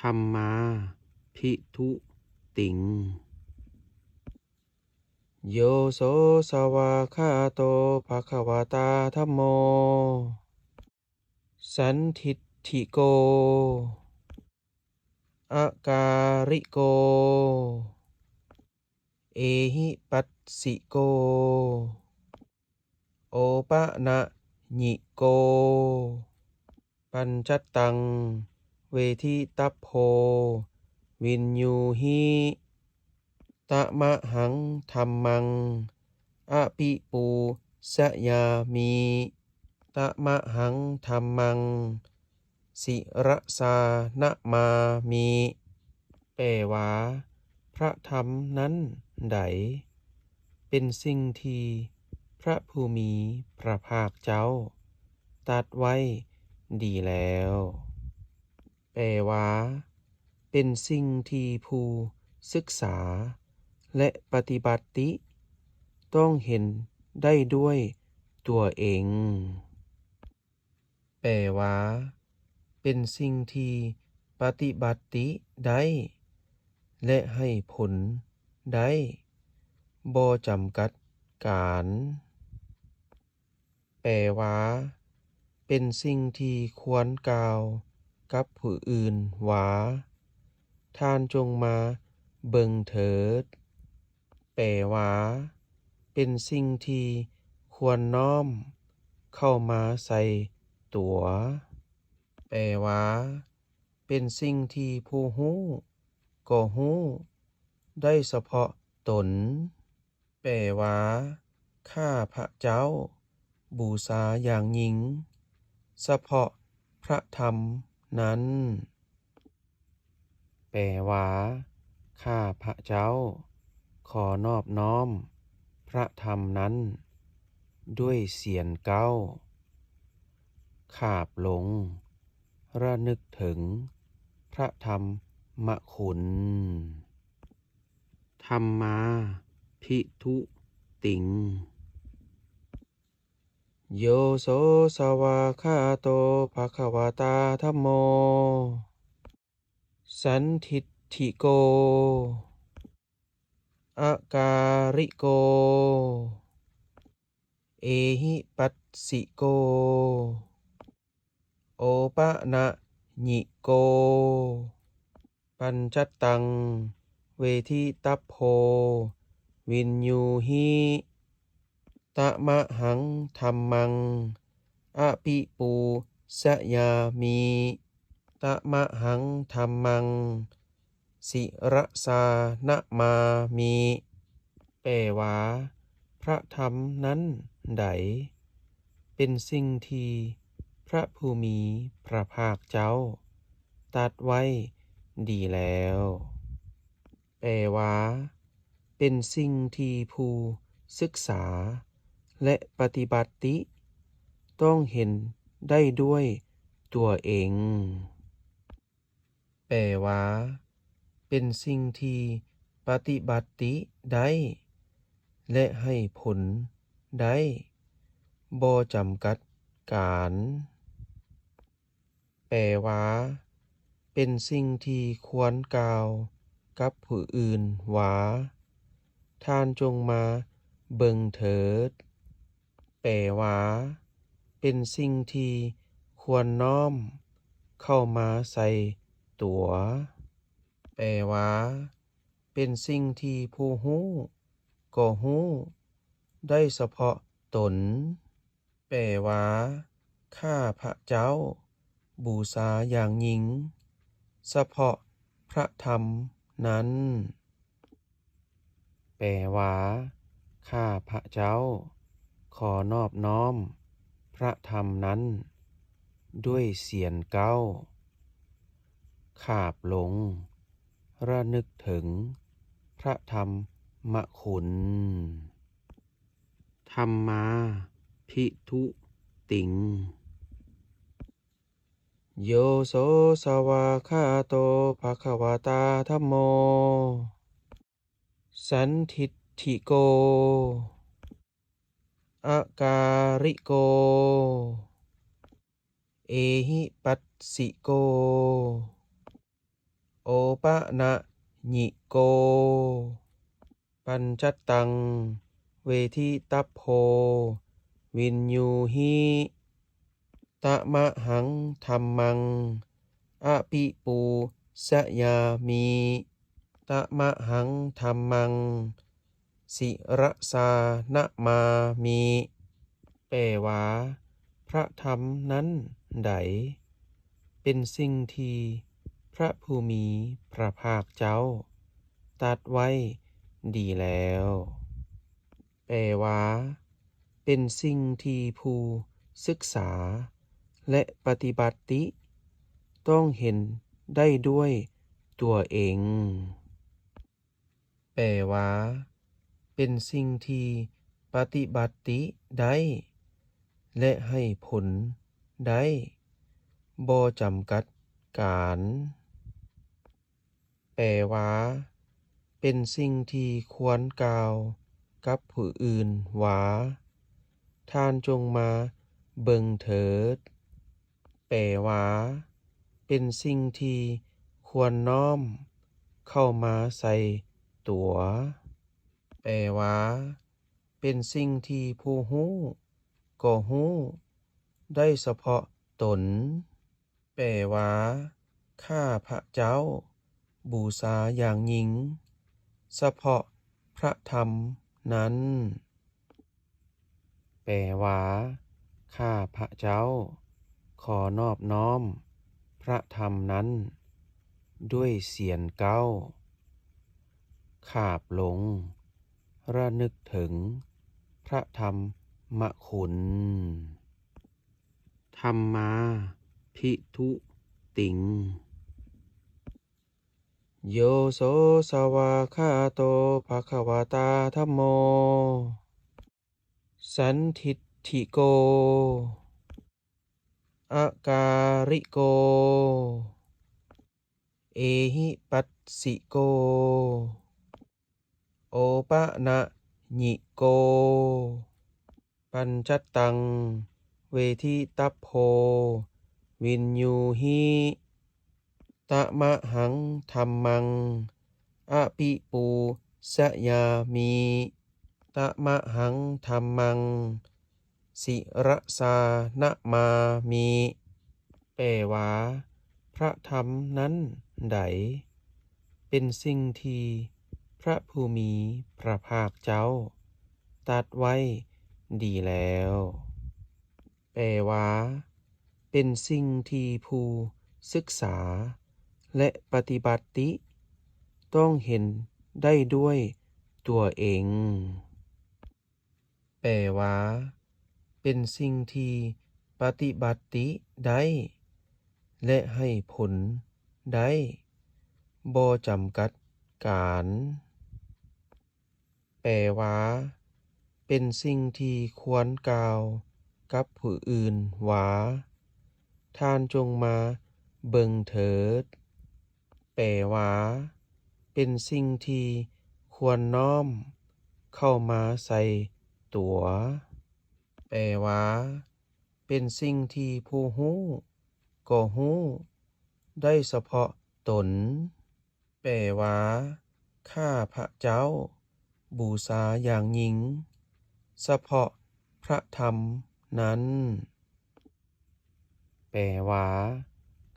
ທຳມາພິທຸຕິງ ໂຍໂສສະວາຄາໂຕ ພະຄະວະຕາທຳໂມ ສັນທິດຖິໂກ ອະກາລິໂກ ເອຫິປັດສິໂກ ໂອປະນະຍິໂກ ປັນຈັດຕັງ ເວທິຕັບໂພ ວິນຍູຫິ ຕະມະຫັງທຳມັງ ອະປິປູຊະຍາມິ ຕະມະຫັງທຳມັງ ສິຣະສານະມາມິ ແປວ່າ ພະທຳນັ້ນໃດ ເປັນສິ່ງທີ່ພະຜູ້ມີພະພາກເຈົ້າຕັດໄວ້ດີແລ້ວ ແປວ່າ ເປັນສິ່ງທີ່ຜູ້ສຶກສາ ແລະ ປະຕິບັດຕິ ຕ້ອງເຫັນໄດ້ດ້ວຍຕົວເອງ. ແປວ່າ ເປັນສິ່ງທີ່ປະຕິບັດຕິໄດ້ ແລະ ໃຫ້ຜົນໄດ້ ບໍ່ຈຳກັດການ. ແປວ່າ ເປັນສິ່ງທີ່ຄວນກ່າວກັບຜູ້ອື່ນວ່າ ທ່ານຈົ່ງມາເບິ່ງເຖີດ. ແປວ່າ ເປັນສິ່ງທີ່ຄວນນ້ອມເຂົ້າມາໃສ່ຕົວ. ແປວ່າ ເປັນສິ່ງທີ່ຜູ້ຮູ້ກໍຮູ້ໄດ້ສະເພາະຕົນ. ແປວ່າ ຂ້າພະເຈົ້າບູຊາຢ່າງຍິ່ງສະເພາະພະທຳນັ້ນ. ແປວ່າ ຂ້າພະເຈົ້າຂໍນອບນ້ອມພະທຳນັ້ນດ້ວຍສຽງກ້າວ ຂາບລົງ ລະນຶກເຖິງພະທຳມະຄຸນ. ທຳມາພິທຸຕິງ ໂຍໂສສະວາຄາໂຕ ພະຄະວະຕາທຳໂມ ສັນທິດຖິໂກ ອະກາລິໂກ ເອຫິປັດສິໂກ ໂອປະນະຍິໂກ ປັນຈັດຕັງ ເວທິຕັບໂພ ວິນຍູຫິ ຕະມະຫັງທຳມັງ ອະປິປູຊະຍາມິ ຕະມະຫັງທຳມັງ ສິຣະສານະມາມິ ແປວ່າ ພະທຳນັ້ນໃດ ເປັນສິ່ງທີ່ພະຜູ້ມີພະພາກເຈົ້າຕັດໄວ້ດີແລ້ວ. ແປວ່າ ເປັນສິ່ງທີ່ຜູ້ສຶກສາ ແລະ ປະຕິບັດຕິ ຕ້ອງເຫັນໄດ້ດ້ວຍຕົວເອງ. ແປວ່າ ເປັນສິ່ງທີ່ປະຕິບັດຕິໄດ້ ແລະ ໃຫ້ຜົນໄດ້ ບໍ່ຈຳກັດການ. ແປວ່າ ເປັນສິ່ງທີ່ຄວນກ່າວກັບຜູ້ອື່ນວ່າ ທ່ານຈົ່ງມາເບິ່ງເຖີດ. ແປວ່າ ເປັນສິ່ງທີ່ຄວນນ້ອມເຂົ້າມາໃສ່ຕົວ. ແປວ່າ ເປັນສິ່ງທີ່ຜູ້ຮູ້ກໍຮູ້ໄດ້ສະເພາະຕົນ. ແປວ່າ ຂ້າພະເຈົ້າບູຊາຢ່າງຍິ່ງສະເພາະພະທຳນັ້ນ. ແປວ່າ ຂ້າພະເຈົ້າຂໍນອບນ້ອມພະທຳນັ້ນດ້ວຍສຽງກ້າວ ຂາບລົງ ລະນຶກເຖິງພະທຳມະຄຸນ. ທຳມາພິທຸຕິງ ໂຍໂສສະວາຄາໂຕ ພະຄະວະຕາທຳໂມ ສັນທິດຖິໂກ ອະກາລິໂກ ເອຫິປັດສິໂກ ໂອປະນະຍິໂກ ປັນຈັດຕັງ ເວທິຕັບໂພ ວິນຍູຫິ ຕະມະຫັງທັມມັງ ອະປິປູຊະຍາມິ ຕະມະຫັງທັມມັງ ສິຣະສານະມາມິ ແປວ່າ ພະທຳນັ້ນໃດ ເປັນສິ່ງທີ່ພະຜູ້ມີພະພາກເຈົ້າຕັດໄວ້ດີແລ້ວ. ແປວ່າ ເປັນສິ່ງທີ່ຜູ້ສຶກສາ ແລະ ປະຕິບັດຕິ ຕ້ອງເຫັນໄດ້ດ້ວຍຕົວເອງ. ແປວ່າ ເປັນສິ່ງທີ່ປະຕິບັດຕິໄດ້ ແລະ ໃຫ້ຜົນໄດ້ ບໍ່ຈຳກັດການ. ແປວ່າ ເປັນສິ່ງທີ່ຄວນກ່າວກັບຜູ້ອື່ນວ່າ ທ່ານຈົ່ງມາເບິ່ງເຖີດ. ແປວ່າ ເປັນສິ່ງທີ່ຄວນນ້ອມເຂົ້າມາໃສ່ຕົວ. ແປວ່າ ເປັນສິ່ງທີ່ຜູ້ຮູ້ກໍຮູ້ໄດ້ສະເພາະຕົນ. ແປວ່າ ຂ້າພະເຈົ້າບູຊາຢ່າງຍິ່ງສະເພາະພະທຳນັ້ນ. ແປວ່າ ຂ້າພະເຈົ້າຂໍນອບນ້ອມພະທຳນັ້ນດ້ວຍສຽນເກົ້າ ຂາບລົງ ລະນຶກເຖິງພະທຳມະຄຸນ. ທຳມາພິທຸຕິງ ໂຍໂສສະຫວາກຂາໂຕ ພະຄະວະຕາ ທຳໂມ ສັນທິດຖິໂກ ອະກາລິໂກ ເອຫິປັດສິໂກ ໂອປະນະຍິໂກ ປັນຈັດຕັງ ເວທິຕັບໂພ ວິນຍູຫິ ຕະມະຫັງທັມມັງ ອະປິປູຊະຍາມິ ຕະມະຫັງທັມມັງ ສິຣະສານະມາມິ ແປວ່າ ພະທຳນັ້ນໃດ ເປັນສິ່ງທີ່ພະຜູ້ມີພະພາກເຈົ້າຕັດໄວ້ດີແລ້ວ. ແປວ່າ ເປັນສິ່ງທີ່ຜູ້ສຶກສາ ແລະ ປະຕິບັດຕິ ຕ້ອງເຫັນໄດ້ດ້ວຍຕົວເອງ. ແປວ່າ ເປັນສິ່ງທີ່ປະຕິບັດຕິໄດ້ ແລະ ໃຫ້ຜົນໄດ້ ບໍ່ຈຳກັດການ. ແປວ່າ ເປັນສິ່ງທີ່ຄວນກ່າວກັບຜູ້ອື່ນວ່າ ທ່ານຈົ່ງມາເບິ່ງເຖີດ. ແປວ່າ ເປັນສິ່ງທີ່ຄວນນ້ອມເຂົ້າມາໃສ່ຕົວ. ແປວ່າ ເປັນສິ່ງທີ່ຜູ້ຮູ້ກໍຮູ້ໄດ້ສະເພາະຕົນ. ແປວ່າ ຂ້າພະເຈົ້າບູຊາຢ່າງຍິ່ງສະເພາະພະທຳນັ້ນ. ແປວ່າ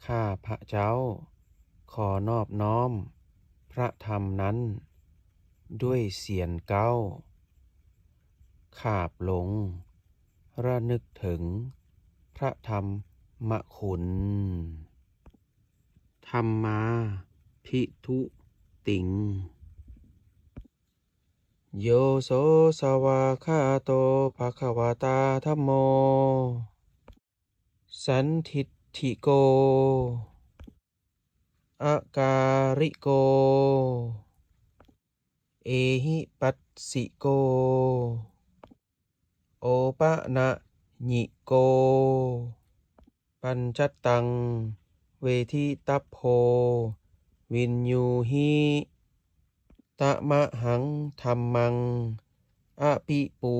ຂ້າພະເຈົ້າຂໍນອບນ້ອມພະທຳນັ້ນດ້ວຍສຽນເກົ້າ ຂາບລົງ ລະນຶກເຖິງພະທຳມະຄຸນ. ທຳມາພິທຸຕິງ ໂຍໂສສະຫວາກຂາໂຕ ພະຄະວະຕາ ທຳໂມ ສັນທິດຖິໂກ ອະກາລິໂກ ເອຫິປັດສິໂກ ໂອປະນະຍິໂກ ປັນຈັດຕັງ ເວທິຕັບໂພ ວິນຍູຫິ ຕະມະຫັງທັມມັງ ອະປິປູ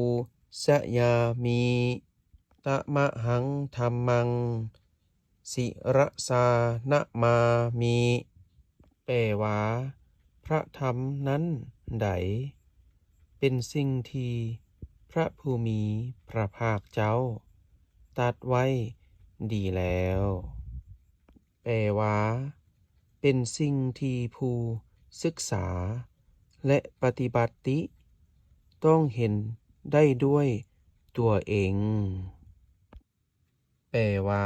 ຊະຍາມິ ຕະມະຫັງທັມມັງ ສິຣະສານະມາມິ ແປ ແປວ່າ ພະທຳນັ້ນໃດ ເປັນສິ່ງທີ່ພະຜູ້ມີພະພາກເຈົ້າຕັດໄວ້ດີແລ້ວ. ແປວ່າ ເປັນສິ່ງທີ່ຜູ້ສຶກສາ ແລະ ປະຕິບັດຕິ ຕ້ອງເຫັນໄດ້ດ້ວຍຕົວເອງ. ແປວ່າ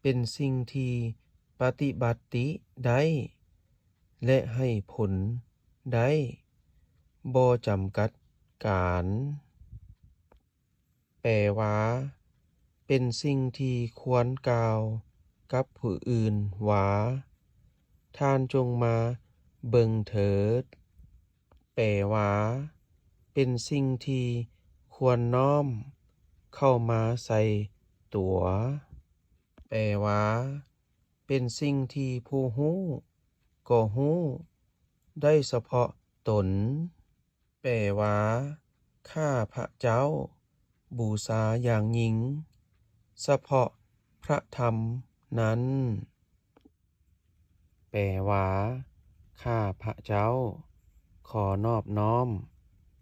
ເປັນສິ່ງທີ່ປະຕິບັດຕິໄດ້ ແລະ ໃຫ້ຜົນໄດ້ ບໍ່ຈຳກັດການ. ແປວ່າ ເປັນສິ່ງທີ່ຄວນກ່າວກັບຜູ້ອື່ນວ່າ ທ່ານຈົ່ງມາເບິ່ງເຖີດ. ແປວ່າ ເປັນສິ່ງທີ່ຄວນນ້ອມເຂົ້າມາໃສ່ຕົວ. ແປວ່າ ເປັນສິ່ງທີ່ຜູ້ຮູ້ກໍຮູ້ໄດ້ສະເພາະຕົນ. ແປວ່າ ຂ້າພະເຈົ້າບູຊາຢ່າງຍິ່ງສະເພາະພະທຳນັ້ນ. ແປວ່າ ຂ້າພະເຈົ້າຂໍນອບນ້ອມ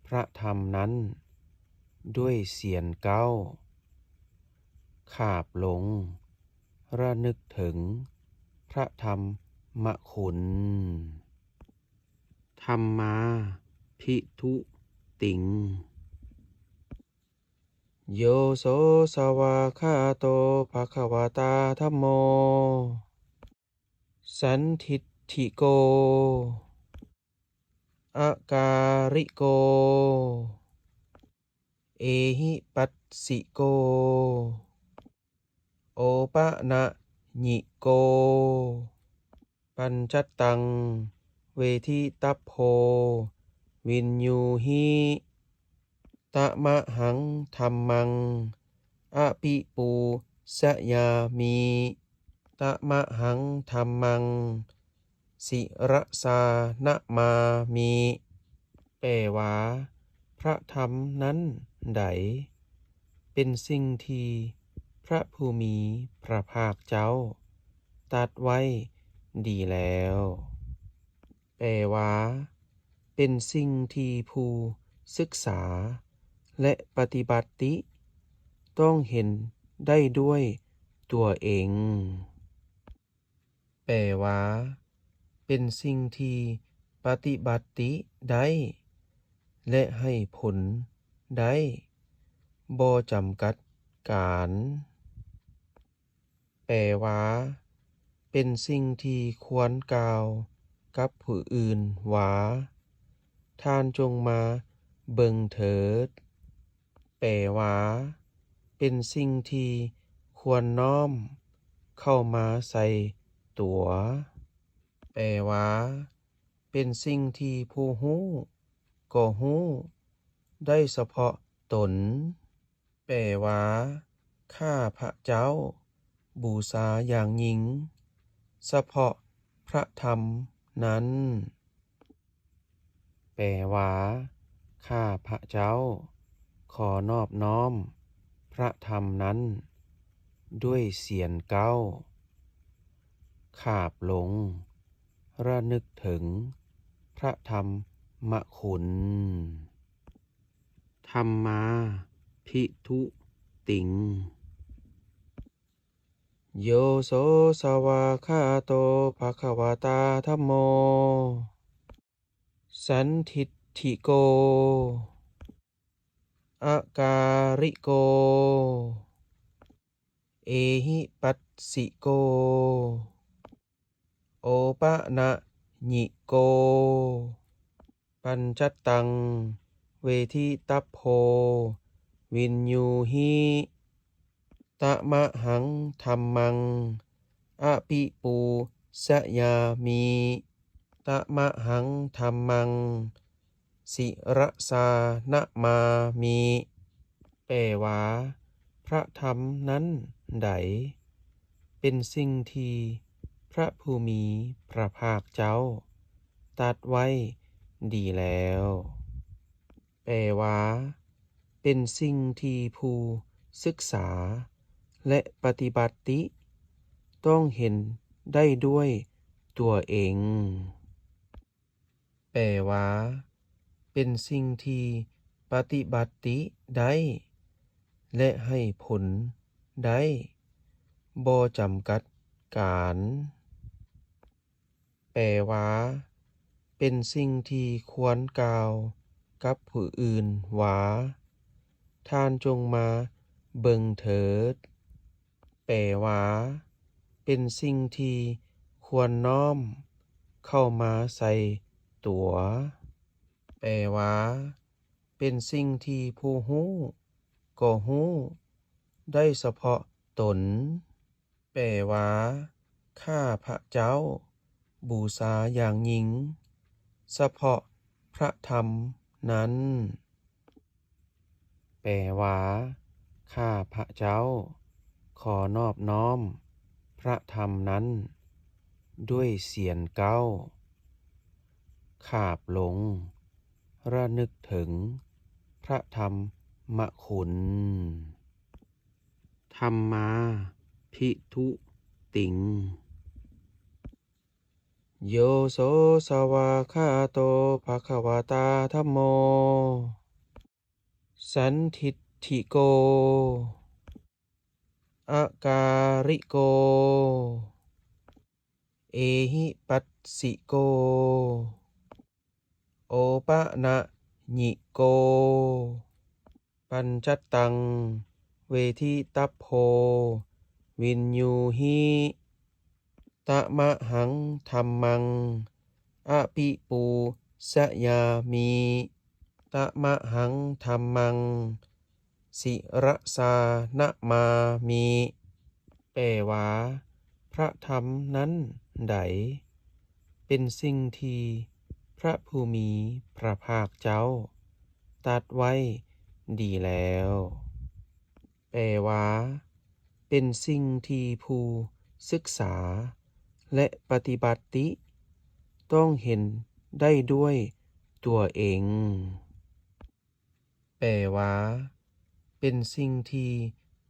ພະທຳນັ້ນດ້ວຍສຽນເກົ້າ ຂາບລົງ ລະນຶກເຖິງພະທຳມະຄຸນ. ທຳມາພິທຸຕິງ ໂຍໂສສະຫວາຄາໂຕ ພະຄະວະຕາທຳໂມ ສັນທິດຖິໂກ ອະກາລິໂກ ເອຫິປັດສິໂກ ໂອປະນະຍິໂກ ປັນຈັດຕັງ ເວທິຕັບໂພ ວິນຍູຫິ ຕະມະຫັງທຳມັງ ອະປິປູຊະຍາມິ ຕະມະຫັງທຳມັງ ສິຣະສານະມາມິ. ແປວ່າ ພະທຳນັ້ນໃດ ເປັນສິ່ງທີ່ພະຜູ້ມີພະພາກເຈົ້າຕັດໄວ້ດີແລ້ວ. ແປວ່າ ເປັນສິ່ງທີ່ຜູ້ສຶກສາ ແລະ ປະຕິບັດຕິ ຕ້ອງເຫັນໄດ້ດ້ວຍຕົວເອງ. ແປວ່າ ເປັນສິ່ງທີ່ປະຕິບັດຕິໄດ້ ແລະ ໃຫ້ຜົນໄດ້ ບໍ່ຈຳກັດການ. ແປວ່າ ເປັນສິ່ງທີ່ຄວນກ່າວກັບຜູ້ອື່ນວ່າ ທ່ານຈົ່ງມາເບິ່ງເຖີດ. ແປວ່າ ເປັນສິ່ງທີ່ຄວນນ້ອມເຂົ້າມາໃສ່ຕົວ. ແປວ່າ ເປັນສິ່ງທີ່ຜູ້ຮູ້ກໍຮູ້ໄດ້ສະເພາະຕົນ. ແປວ່າ ຂ້າພະເຈົ້າບູຊາຢ່າງຍິ່ງສະເພາະພະທຳນັ້ນ. ແປວ່າ ຂ້າພະເຈົ້າຂໍນອບນ້ອມພະທຳນັ້ນດ້ວຍສຽນເກົ້າ ຂາບລົງ ລະນຶກເຖິງພະທຳມະຄຸນ. ທຳມາພິທຸຕິງ ໂຍໂສສະຫວາຄາໂຕ ພະຄະວະຕາທຳໂມ ສັນທິດຖິໂກ ອະກາລິໂກ ເອຫິປັດສິໂກ ໂອປະນະຍິໂກ ປັນຈັດຕັງ ເວທິຕັບໂພ ວິນຍູຫິ ຕະມະຫັງທຳມັງ ອະປິປູຊະຍາມິ ຕະມະຫັງທຳມັງ ສິຣະສານະມາມິ. ແປວ່າ ພະທຳນັ້ນໃດ ເປັນສິ່ງທີ່ພະຜູ້ມີພະພາກເຈົ້າຕັດໄວ້ດີແລ້ວ. ແປວ່າ ເປັນສິ່ງທີ່ຜູ້ສຶກສາ ແລະ ປະຕິບັດຕິ ຕ້ອງເຫັນໄດ້ດ້ວຍ ຕົວເອງ. ແປວ່າ ເປັນສິ່ງທີ່ປະຕິບັດຕິໄດ້ ແລະ ໃຫ້ຜົນໄດ້ ບໍ່ຈຳກັດການ. ແປວ່າ ເປັນສິ່ງທີ່ຄວນກ່າວກັບຜູ້ອື່ນວ່າ ທ່ານຈົ່ງມາເບິ່ງເຖີດ. ແປວ່າ ເປັນສິ່ງທີ່ຄວນນ້ອມເຂົ້າມາໃສ່ຕົວ. ແປວ່າ ເປັນສິ່ງທີ່ຜູ້ຮູ້ກໍຮູ້ໄດ້ສະເພາະຕົນ. ແປວ່າ ຂ້າພະເຈົ້າບູຊາຢ່າງຍິ່ງສະເພາະພະທຳນັ້ນ. ແປວ່າ ຂ້າພະເຈົ້າຂໍນອບນ້ອມພະທຳນັ້ນດ້ວຍສຽງກ້າວ ຂາບລົງ ລະນຶກເຖິງພະທຳມະຄຸນ. ທຳມາພິທຸຕິງ ໂຍໂສສະຫວາກຂາໂຕ ພະຄະວະຕາທຳໂມ ສັນທິດຖິໂກ ອະກາລິໂກ ເອຫິປັດສິໂກ ໂອປະນະຍິໂກ ປັນຈັດຕັງ ເວທິຕັບໂພ ວິນຍູຫິ ຕະມະຫັງທຳມັງ ອະປິປູຊະຍາມິ ຕະມະຫັງທຳມັງ ສິຣະສານະມາມິ. ແປວ່າ ພະທຳນັ້ນໃດ ເປັນສິ່ງທີ່ພະຜູ້ມີພະພາກເຈົ້າຕັດໄວ້ດີແລ້ວ. ແປວ່າ ເປັນສິ່ງທີ່ຜູ້ສຶກສາ ແລະ ປະຕິບັດຕິຕ້ອງເຫັນໄດ້ດ້ວຍຕົວເອງ. ແປວ່າ ເປັນສິ່ງທີ່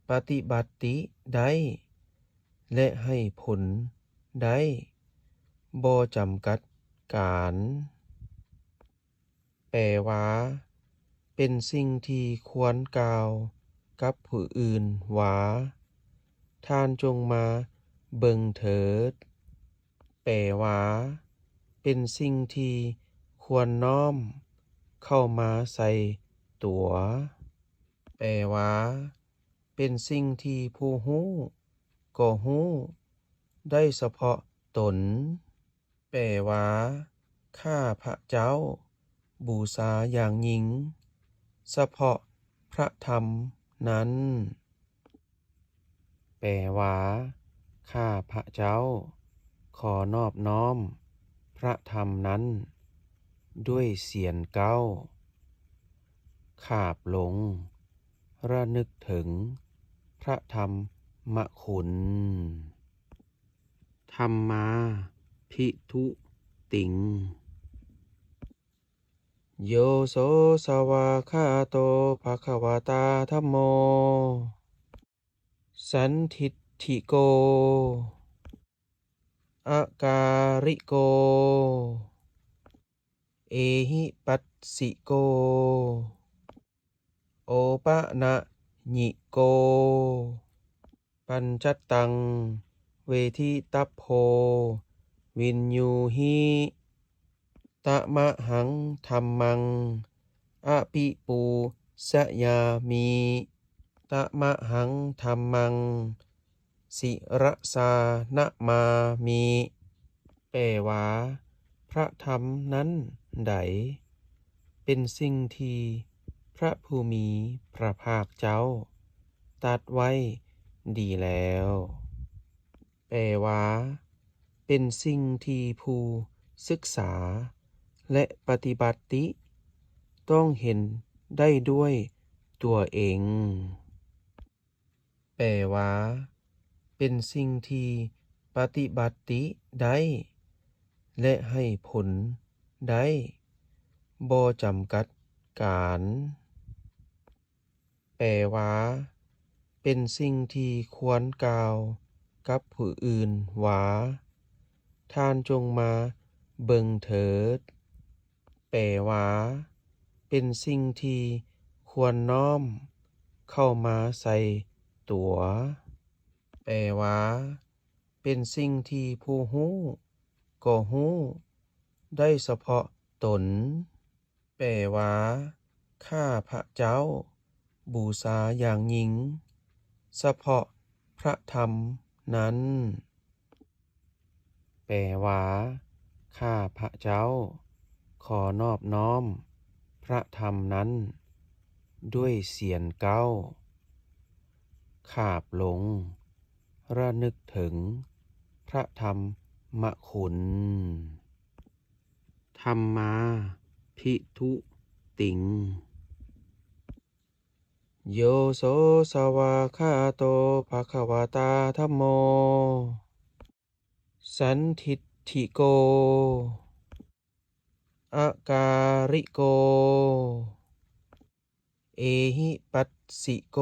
ປະຕິບັດຕິໄດ້ ແລະ ໃຫ້ຜົນໄດ້ ບໍ່ຈຳກັດການ. ແປວ່າ ເປັນສິ່ງທີ່ຄວນກ່າວກັບຜູ້ອື່ນວ່າ ທ່ານຈົ່ງມາເບິ່ງເຖີດ. ແປວ່າ ເປັນສິ່ງທີ່ຄວນນ້ອມເຂົ້າມາໃສ່ຕົວ. ແປວ່າ ເປັນສິ່ງທີ່ຜູ້ຮູ້ກໍຮູ້ໄດ້ສະເພາະຕົນ. ແປວ່າ ຂ້າພະເຈົ້າບູຊາຢ່າງຍິ່ງສະເພາະພະທຳນັ້ນ. ແປວ່າ ຂ້າພະເຈົ້າຂໍນອບນ້ອມພະທຳນັ້ນດ້ວຍສຽງກ້າວ ຂາບລົງ ລະນຶກເຖິງພະທຳມະຄຸນ. ທຳມາພິທຸຕິງ ໂຍໂສສະຫວາກຂາໂຕ ພະຄະວະຕາທຳໂມ ສັນທິດຖິໂກ ອະກາລິໂກ ເອຫິປັດສິໂກ ໂອປະນະຍິໂກ ປັນຈັດຕັງ ເວທິຕັບໂພ ວິນຍູຫິ ຕະມະຫັງທຳມັງ ອະປິປູຊະຍາມິ ຕະມະຫັງທຳມັງ ສິຣະສານະມາມິ. ແປວ່າ ພະທຳນັ້ນໃດ ເປັນສິ່ງທີ່ພະຜູ້ມີພະພາກເຈົ້າຕັດໄວ້ດີແລ້ວ. ແປວ່າ ເປັນສິ່ງທີ່ຜູ້ສຶກສາ ແລະ ປະຕິບັດຕິຕ້ອງເຫັນໄດ້ດ້ວຍຕົວເອງ. ແປວ່າ ເປັນສິ່ງທີ່ປະຕິບັດຕິໄດ້ ແລະ ໃຫ້ຜົນໄດ້ ບໍ່ຈຳກັດການ. ແປວ່າ ເປັນສິ່ງທີ່ຄວນກ່າວກັບຜູ້ອື່ນວ່າ ທ່ານຈົ່ງມາເບິ່ງເຖີດ. ແປວ່າ ເປັນສິ່ງທີ່ຄວນນ້ອມເຂົ້າມາໃສ່ຕົວ. ແປວ່າ ເປັນສິ່ງທີ່ຜູ້ຮູ້ກໍຮູ້ໄດ້ສະເພາະຕົນ. ແປວ່າ ຂ້າພະເຈົ້າບູຊາຢ່າງຍິ່ງສະເພາະພະທຳນັ້ນ. ແປວ່າ ຂ້າພະເຈົ້າຂໍນອບນ້ອມພະທຳນັ້ນດ້ວຍສຽງກ້າວ ຂາບລົງລະນຶກເຖິງພະທຳມະຄຸນ. ທຳມາພິທຸຕິງ ໂຍໂສສະຫວາກຂາໂຕ ພະຄະວະຕາ ທຳໂມ ສັນທິດຖິໂກ ອະກາລິໂກ ເອຫິປັດສິໂກ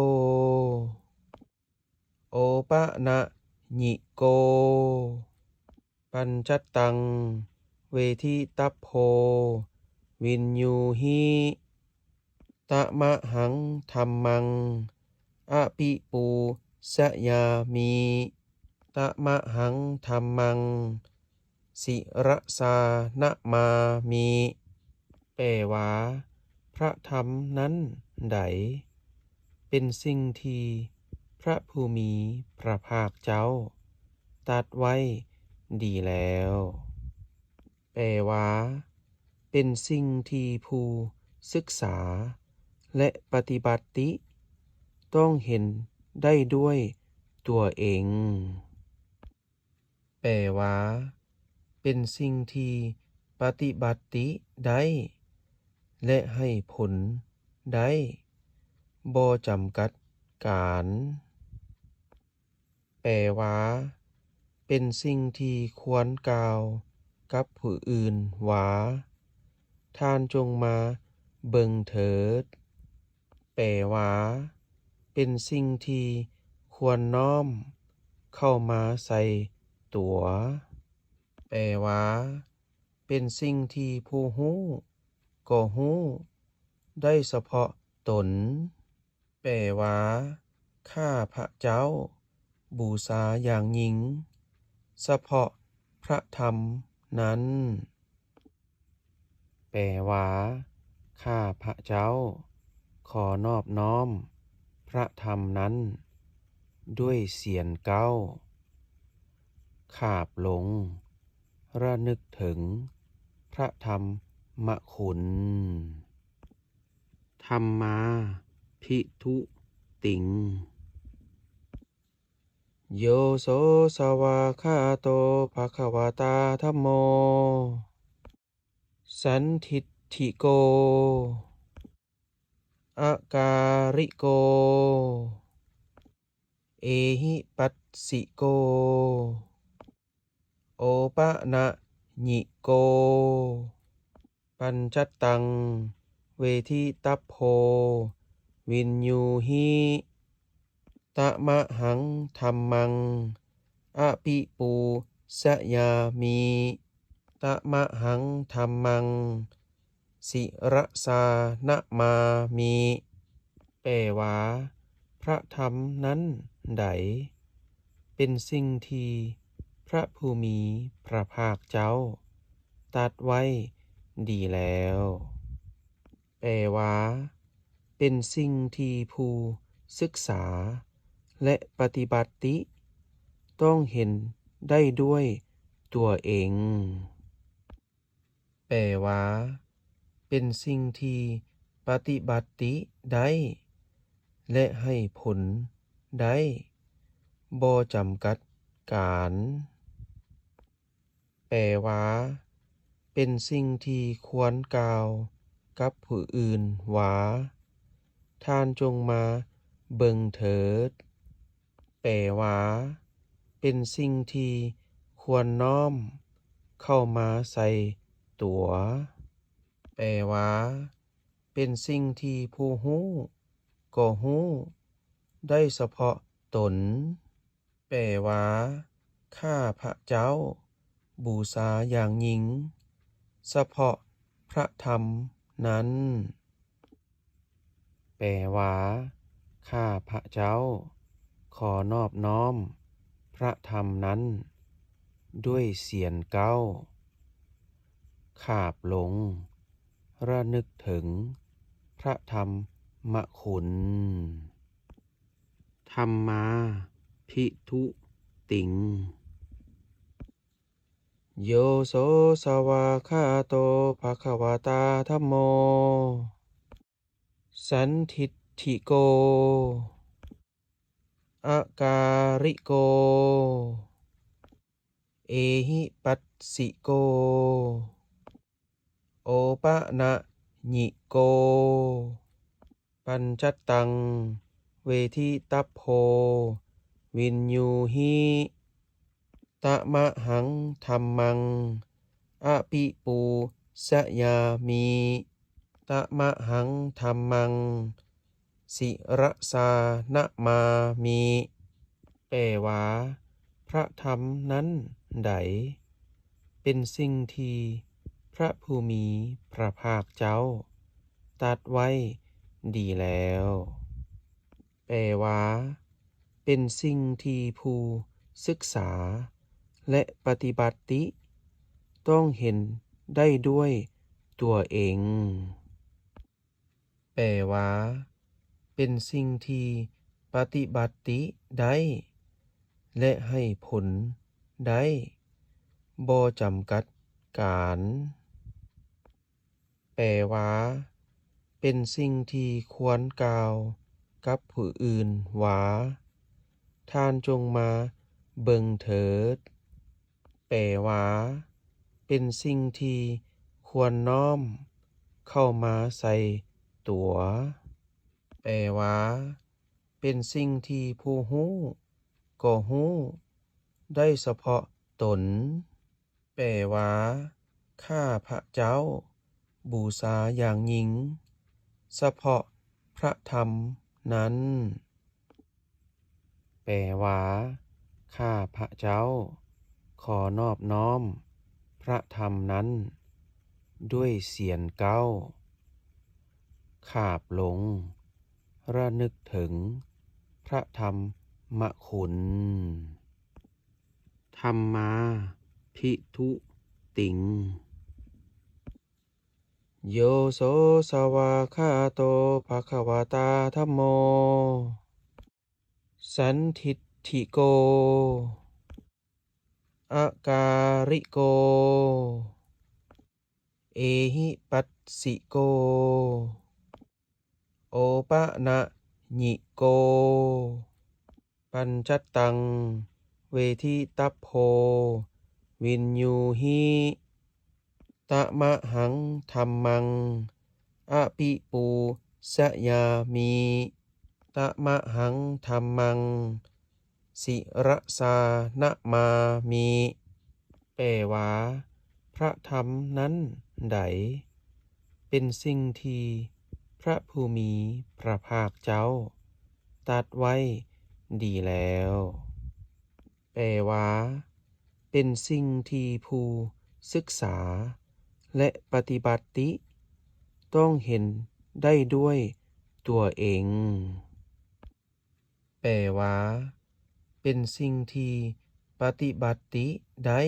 ໂອປະນະຍິໂກ ປັນຈັດຕັງ ເວທິຕັບໂພ ວິນຍູຫິ ຕະມະຫັງທຳມັງ ອະປິປູຊະຍາມິ ຕະມະຫັງທຳມັງ ສິຣະສານະມາມິ. ແປວ່າ ພະທຳນັ້ນໃດ ເປັນສິ່ງທີ່ພະຜູ້ມີພະພາກເຈົ້າຕັດໄວ້ດີແລ້ວ. ແປວ່າ ເປັນສິ່ງທີ່ຜູ້ສຶກສາ ແລະ ປະຕິບັດຕິຕ້ອງເຫັນໄດ້ດ້ວຍຕົວເອງ. ແປວ່າ ເປັນສິ່ງທີ່ປະຕິບັດຕິໄດ້ ແລະ ໃຫ້ຜົນໄດ້ ບໍ່ຈຳກັດການ. ແປວ່າ ເປັນສິ່ງທີ່ຄວນກ່າວກັບຜູ້ອື່ນວ່າ ທ່ານຈົ່ງມາເບິ່ງເຖີດ. ແປວ່າ ເປັນສິ່ງທີ່ຄວນນ້ອມເຂົ້າມາໃສ່ຕົວ. ແປວ່າ ເປັນສິ່ງທີ່ຜູ້ຮູ້ກໍຮູ້ໄດ້ສະເພາະຕົນ. ແປວ່າ ຂ້າພະເຈົ້າບູຊາຢ່າງຍິ່ງສະເພາະພະທຳນັ້ນ. ແປວ່າ ຂ້າພະເຈົ້າຂໍນອບນ້ອມພະທຳນັ້ນດ້ວຍສຽງກ້າວ ຂາບລົງລະນຶກເຖິງພະທຳມະຄຸນ. ທຳມາພິທຸຕິງ ໂຍໂສສະຫວາກຂາໂຕ ພະຄະວະຕາ ທຳໂມ ສັນທິດຖິໂກ ອະກາລິໂກ ເອຫິປັດສິໂກ ໂອປະນະຍິໂກ ປັນຈັດຕັງ ເວທິຕັບໂພ ວິນຍູຫິ ຕະມະຫັງທຳມັງ ອະປິປູຊະຍາມິ ຕະມະຫັງທຳມັງ ສິຣະສານະມາມິ. ແປວ່າ ພະທຳນັ້ນໃດ ເປັນສິ່ງທີ່ພະຜູ້ມີພະພາກເຈົ້າຕັດໄວ້ດີແລ້ວ. ແປວ່າ ເປັນສິ່ງທີ່ຜູ້ສຶກສາ ແລະ ປະຕິບັດຕິຕ້ອງເຫັນໄດ້ດ້ວຍຕົວເອງ. ແປວ່າ ເປັນສິ່ງທີ່ປະຕິບັດຕິໄດ້ ແລະ ໃຫ້ຜົນໄດ້ ບໍ່ຈຳກັດການ. ແປວ່າ ເປັນສິ່ງທີ່ຄວນກ່າວກັບຜູ້ອື່ນວ່າ ທ່ານຈົ່ງມາເບິ່ງເຖີດ. ແປວ່າ ເປັນສິ່ງທີ່ຄວນນ້ອມເຂົ້າມາໃສ່ຕົວ. ແປວ່າ ເປັນສິ່ງທີ່ຜູ້ຮູ້ກໍຮູ້ໄດ້ສະເພາະຕົນ. ແປວ່າ ຂ້າພະເຈົ້າ ບູຊາຢ່າງຍິ່ງ ສະເພາະພະທຳນັ້ນ. ແປວ່າ ຂ້າພະເຈົ້າຂໍນອບນ້ອມພະທຳນັ້ນດ້ວຍສຽງກ້າວ ຂາບລົງ ລະນຶກເຖິງພະທຳມະຄຸນ. ທຳມາພິທຸຕິງ ໂຍໂສສະຫວາກຂາໂຕ ພະຄະວະຕາ ທຳໂມ ສັນທິດຖິໂກ ອະກາລິໂກ ເອຫິປັດສິໂກ ໂອປະນະຍິໂກ ປັນຈະຕັງ ເວທິຕັບໂພ ວິນຍູຫິ ຕະມະຫັງທຳມັງ ອະປິປູຊະຍາມິ ຕະມະຫັງທຳມັງ ສິຣະສານະມາມິ. ແປວ່າ ພະທຳນັ້ນໃດ ເປັນສິ່ງທີ່ພະຜູ້ມີພະພາກເຈົ້າຕັດໄວ້ດີແລ້ວ. ແປວ່າ ເປັນສິ່ງທີ່ຜູ້ສຶກສາ ແລະ ປະຕິບັດຕິຕ້ອງເຫັນໄດ້ດ້ວຍຕົວເອງ. ແປວ່າ ເປັນສິ່ງທີ່ປະຕິບັດຕິໄດ້ ແລະ ໃຫ້ຜົນໄດ້ ບໍ່ຈຳກັດການ. ແປວ່າ ເປັນສິ່ງທີ່ຄວນກ່າວກັບຜູ້ອື່ນວ່າ ທ່ານຈົ່ງມາເບິ່ງເຖີດ. ແປວ່າ ເປັນສິ່ງທີ່ຄວນນ້ອມເຂົ້າມາໃສ່ຕົວ. ແປວ່າ ເປັນສິ່ງທີ່ຜູ້ຮູ້ກໍຮູ້ໄດ້ສະເພາະຕົນ. ແປວ່າ ຂ້າພະເຈົ້າບູຊາຢ່າງຍິ່ງສະເພາະພະທຳນັ້ນ. ແປວ່າ ຂ້າພະເຈົ້າຂໍນອບນ້ອມພະທຳນັ້ນດ້ວຍສຽງກ້າວ ຂາບລົງ ລະນຶກເຖິງພະທຳມະຄຸນ. ທຳມາພິທຸຕິງ ໂຍໂສສະຫວາກຂາໂຕ ພະຄະວະຕາ ທຳໂມ ສັນທິດຖິໂກ ອະກາລິໂກ ເອຫິປັດສິໂກ ໂອປະນະຍິໂກ ປັນຈະຕັງ ເວທິຕັບໂພ ວິນຍູຫິ ຕະມະຫັງທຳມັງ ອະປິປູຊະຍາມິ ຕະມະຫັງທຳມັງ ສິຣະສານະມາມິ. ແປວ່າ ພະທຳນັ້ນໃດ ເປັນສິ່ງທີ່ພະຜູ້ມີພະພາກເຈົ້າຕັດໄວ້ດີແລ້ວ. ແປວ່າ ເປັນສິ່ງທີ່ຜູ້ສຶກສາ ແລະ ປະຕິບັດຕິຕ້ອງເຫັນໄດ້ດ້ວຍຕົວເອງ. ແປວ່າ ເປັນສິ່ງທີ່ປະຕິບັດຕິໄດ້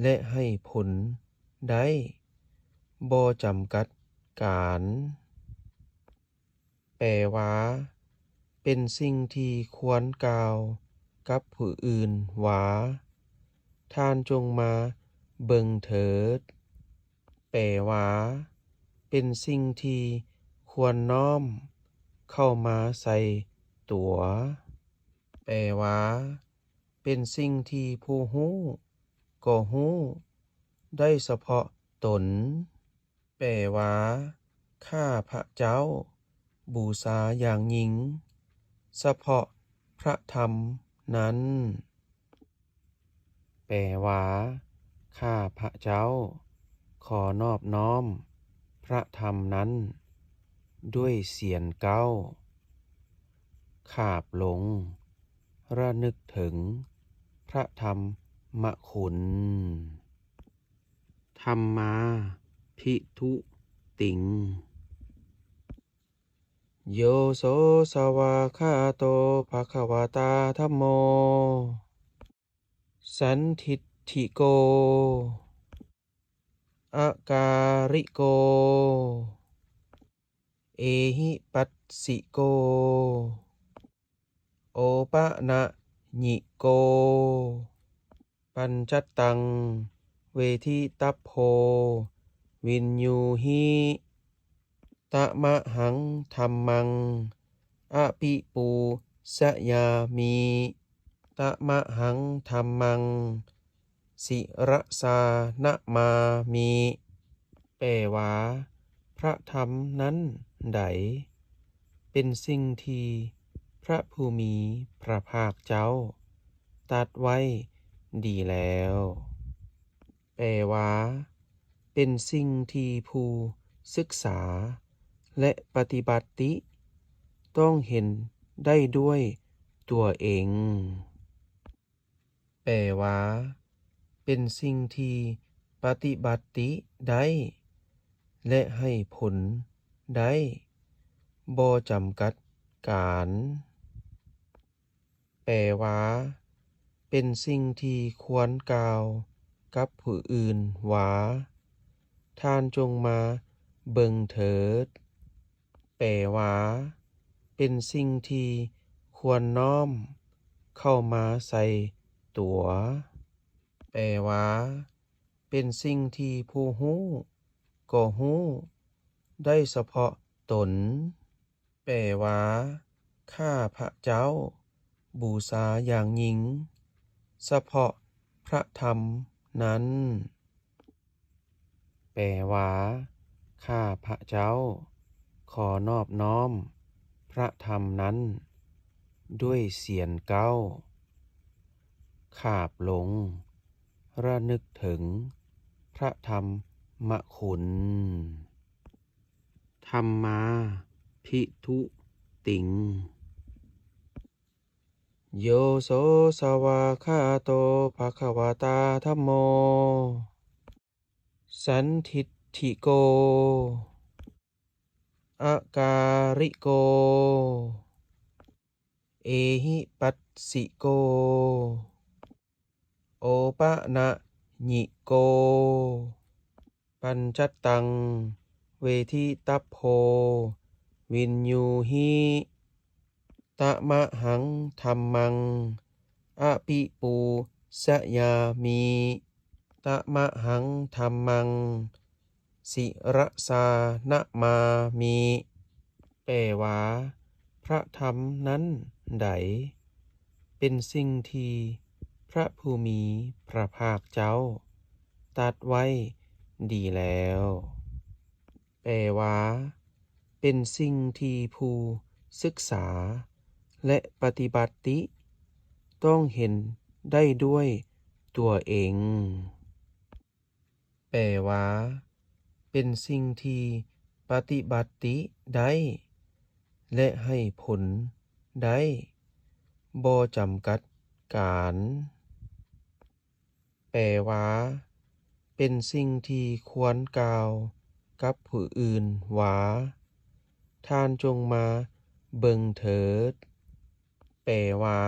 ແລະ ໃຫ້ຜົນໄດ້ ບໍ່ຈຳກັດການ. ແປວ່າ ເປັນສິ່ງທີ່ຄວນກ່າວກັບຜູ້ອື່ນວ່າ ທ່ານຈົ່ງມາເບິ່ງເຖີດ. ແປວ່າ ເປັນສິ່ງທີ່ຄວນນ້ອມເຂົ້າມາໃສ່ຕົວ. ແປວ່າ ເປັນສິ່ງທີ່ຜູ້ຮູ້ກໍຮູ້ໄດ້ສະເພາະຕົນ. ແປວ່າ ຂ້າພະເຈົ້າບູຊາຢ່າງຍິ່ງສະເພາະພະທຳນັ້ນ. ແປວ່າ ຂ້າພະເຈົ້າຂໍນອບນ້ອມພະທຳນັ້ນດ້ວຍສຽງກ້າວ ຂາບລົງ ລະນຶກເຖິງພະທຳ ມະຄຸນ. ທຳມາພິທຸຕິງ ໂຍໂສສະຫວາຄາໂຕ ພະຄະວະຕາ ທຳໂມ ສັນທິດຖິໂກ ອະກາລິໂກ ເອຫິປັດສິໂກ ໂອປະນະຍິໂກ ປັນຈັດຕັງ ເວທິຕັບໂພ ວິນຍູຫິ ຕະມະຫັງທຳມັງ ອະປິປູສະຍາມິ ຕະມະຫັງທຳມັງ ສິຣະສານະມາມິ. ແປວ່າ ພະທຳນັ້ນໃດ ເປັນສິ່ງທີ່ພະຜູ້ມີພະພາກເຈົ້າຕັດໄວ້ດີແລ້ວ. ແປວ່າ ເປັນສິ່ງທີ່ຜູ້ສຶກສາ ແລະ ປະຕິບັດຕິຕ້ອງເຫັນໄດ້ດ້ວຍຕົວເອງ. ແປວ່າ ເປັນສິ່ງທີ່ປະຕິບັດຕິໄດ້ ແລະ ໃຫ້ຜົນໄດ້ ບໍ່ຈຳກັດການ. ແປວ່າ ເປັນສິ່ງທີ່ຄວນກ່າວກັບຜູ້ອື່ນວ່າ ທ່ານຈົ່ງມາເບິ່ງເຖີດ. ແປວ່າ ເປັນສິ່ງທີ່ຄວນນ້ອມເຂົ້າມາໃສ່ຕົວ. ແປວ່າ ເປັນສິ່ງທີ່ຜູ້ຮູ້ກໍຮູ້ໄດ້ສະເພາະຕົນ. ແປວ່າ ຂ້າພະເຈົ້າບູຊາຢ່າງຍິ່ງສະເພາະພະທຳນັ້ນ. ແປວ່າ ຂ້າພະເຈົ້າຂໍນອບນ້ອມພະທຳນັ້ນດ້ວຍສຽນເກົ້າ ຂາບລົງ ລະນຶກເຖິງພະທຳມະຄຸນ. ທຳມາພິທຸຕິງ ໂຍໂສສະຫວາຄາໂຕ ພະຄະວະຕາ ທຳໂມ ສັນທິດຖິໂກ ອະກາລິໂກ ເອຫິປັດສິໂກ ໂອປະນະຍິໂກ ປັນຈັດຕັງ ເວທິຕັບໂພ ວິນຍູຫິ ຕະມະຫັງທຳມັງ ອະປິປູສະຍາມິ ຕະມະຫັງທຳມັງ ສິຣະສານະມາມິ. ແປວ່າ ພະທຳນັ້ນໃດ ເປັນສິ່ງທີ່ພະຜູ້ມີພະພາກເຈົ້າຕັດໄວ້ດີແລ້ວ. ແປວ່າ ເປັນສິ່ງທີ່ຜູ້ສຶກສາ ແລະ ປະຕິບັດຕິຕ້ອງເຫັນໄດ້ດ້ວຍຕົວເອງ. ແປວ່າ ເປັນສິ່ງທີ່ປະຕິບັດຕິໄດ້ ແລະ ໃຫ້ຜົນໄດ້ ບໍ່ຈຳກັດການ. ແປວ່າ ເປັນສິ່ງທີ່ຄວນກ່າວກັບຜູ້ອື່ນວ່າ ທ່ານຈົ່ງມາເບິ່ງເຖີດ. ແປວ່າ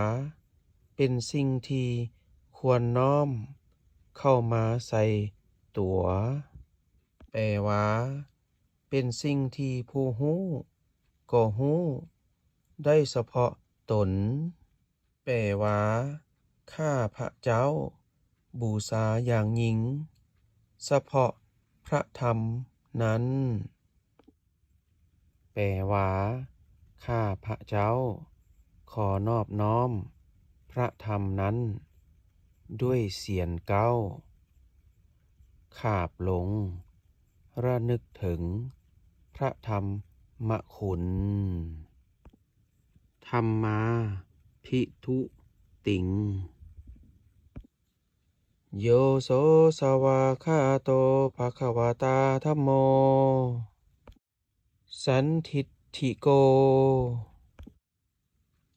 ເປັນສິ່ງທີ່ຄວນນ້ອມເຂົ້າມາໃສ່ຕົວ. ແປວ່າ ເປັນສິ່ງທີ່ຜູ້ຮູ້ກໍຮູ້ໄດ້ສະເພາະຕົນ. ແປວ່າ ຂ້າພະເຈົ້າບູຊາຢ່າງຍິ່ງສະເພາະພະທຳນັ້ນ. ແປວ່າ ຂ້າພະເຈົ້າຂໍນອບນ້ອມພະທຳນັ້ນດ້ວຍສຽນເກົ້າ ຂາບລົງ ລະນຶກເຖິງພະທຳມະຄຸນ. ທຳມາພິທຸຕິງ ໂຍໂສສະຫວາຄາໂຕ ພະຄະວະຕາ ທຳໂມ ສັນທິດຖິໂກ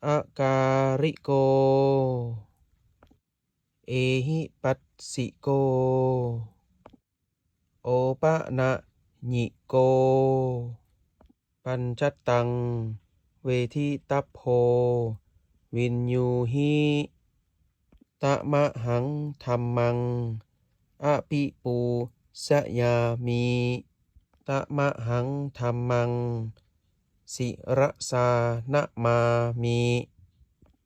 ອະກາລິໂກ ເອຫິປັດສິໂກ ໂອປະນະຍິໂກ ປັນຈັດຕັງ ເວທິຕັບໂພ ວິນຍູຫິ ຕະມະຫັງທຳມັງ ອະປິປູສະຍາມິ ຕະມະຫັງທຳມັງ ສິຣະສານະມາມິ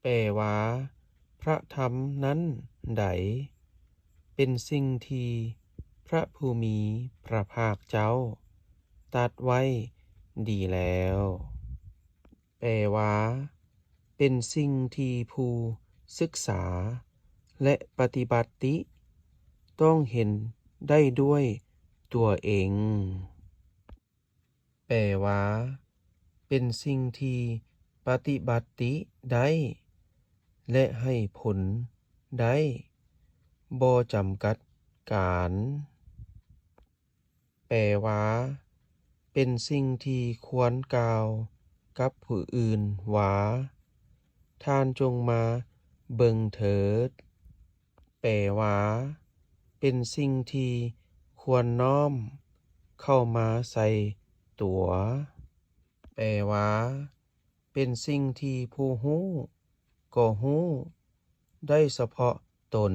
ແປວ່າ ພະທຳນັ້ນໃດ ເປັນສິ່ງທີ່ພະຜູ້ມີພະພາກເຈົ້າຕັດໄວ້ດີແລ້ວ. ແປວ່າ ເປັນສິ່ງທີ່ຜູ້ສຶກສາ ແລະ ປະຕິບັດຕິຕ້ອງເຫັນໄດ້ດ້ວຍຕົວເອງ. ແປວ່າ ເປັນສິ່ງທີ່ປະຕິບັດຕິໄດ້ ແລະ ໃຫ້ຜົນໄດ້ ບໍ່ຈຳກັດການ. ແປວ່າ ເປັນສິ່ງທີ່ຄວນກ່າວກັບຜູ້ອື່ນວ່າ ທ່ານຈົ່ງມາເບິ່ງເຖີດ. ແປວ່າ ເປັນສິ່ງທີ່ຄວນນ້ອມເຂົ້າມາໃສ່ຕົວ. ແປວ່າ ເປັນສິ່ງທີ່ຜູ້ຮູ້ກໍຮູ້ໄດ້ສະເພາະຕົນ.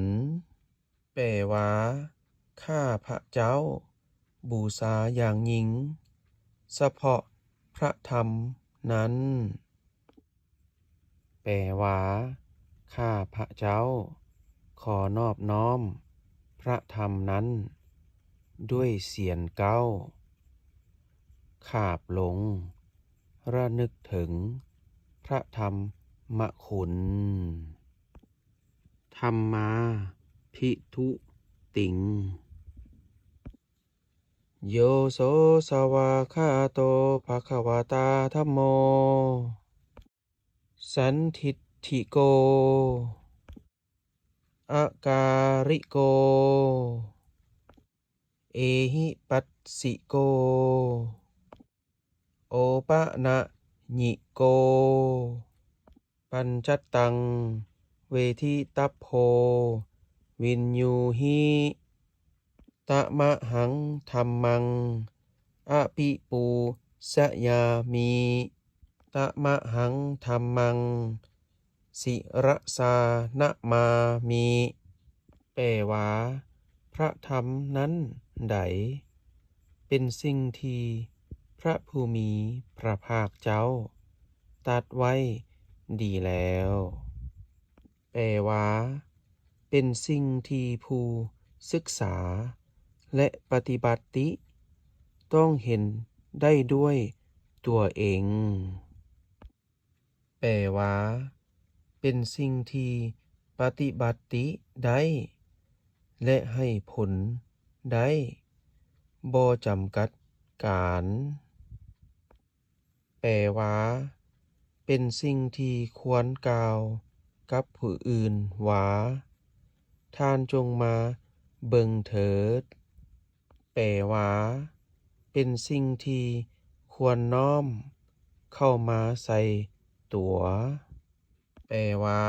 ແປວ່າ ຂ້າພະເຈົ້າບູຊາຢ່າງຍິ່ງສະເພາະພະທຳນັ້ນ. ແປວ່າ ຂ້າພະເຈົ້າຂໍນອບນ້ອມພະທຳນັ້ນດ້ວຍສຽນເກົ້າ ຂາບລົງ ລະນຶກເຖິງພະທຳມະຄຸນ. ທຳມາພິທຸຕິງ ໂຍໂສສະຫວາກຂາໂຕ ພະຄະວະຕາທຳໂມ ສັນທິດຖິໂກ ອະກາລິໂກ ເອຫິປັດສິໂກ ໂອປະນະຍິໂກ ປັນຈັດຕັງ ເວທິຕັບໂພ ວິນຍູຫິ ຕະມະຫັງທຳມັງ ອະປິປູສະຍາມິ ຕະມະຫັງທຳມັງ ສິຣະສານະມາມິ ແປວ່າ ພະທຳນັ້ນໃດ ເປັນສິ່ງທີ່ພະຜູ້ມີພະພາກເຈົ້າຕັດໄວ້ດີແລ້ວ. ແປວ່າ ເປັນສິ່ງທີ່ຜູ້ສຶກສາ ແລະ ປະຕິບັດຕິຕ້ອງເຫັນໄດ້ດ້ວຍຕົວເອງ. ແປວ່າ ເປັນສິ່ງທີ່ປະຕິບັດຕິໄດ້ ແລະ ໃຫ້ຜົນໄດ້ ບໍ່ຈຳກັດການ. ແປວ່າ ເປັນສິ່ງທີ່ຄວນກ່າວກັບຜູ້ອື່ນວ່າ ທ່ານຈົ່ງມາເບິ່ງເຖີດ. ແປວ່າ ເປັນສິ່ງທີ່ຄວນນ້ອມເຂົ້າມາໃສ່ຕົວ. ແປວ່າ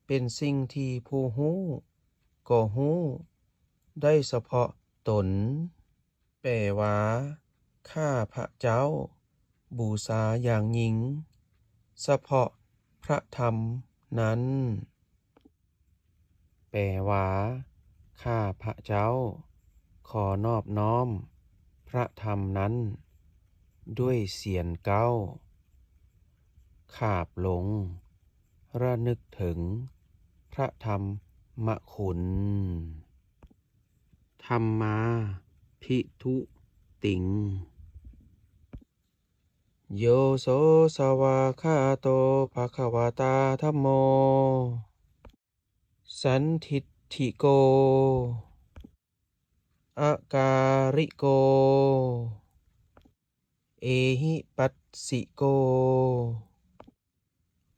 ເປັນສິ່ງທີ່ຜູ້ຮູ້ກໍຮູ້ໄດ້ສະເພາະຕົນ. ແປວ່າ ຂ້າພະເຈົ້າບູຊາຢ່າງຍິ່ງສະເພາະພະທຳນັ້ນ. ແປວ່າ ຂ້າພະເຈົ້າຂໍນອບນ້ອມພະທຳນັ້ນດ້ວຍສຽນເກົ້າ ຂາບລົງ ລະນຶກເຖິງພະທຳມະຄຸນ. ທຳມາພິທຸຕິງ ໂຍໂສສະຫວາກຂາໂຕ ພະຄະວະຕາທຳໂມ ສັນທິດຖິໂກ ອະກາລິໂກ ເອຫິປັດສິໂກ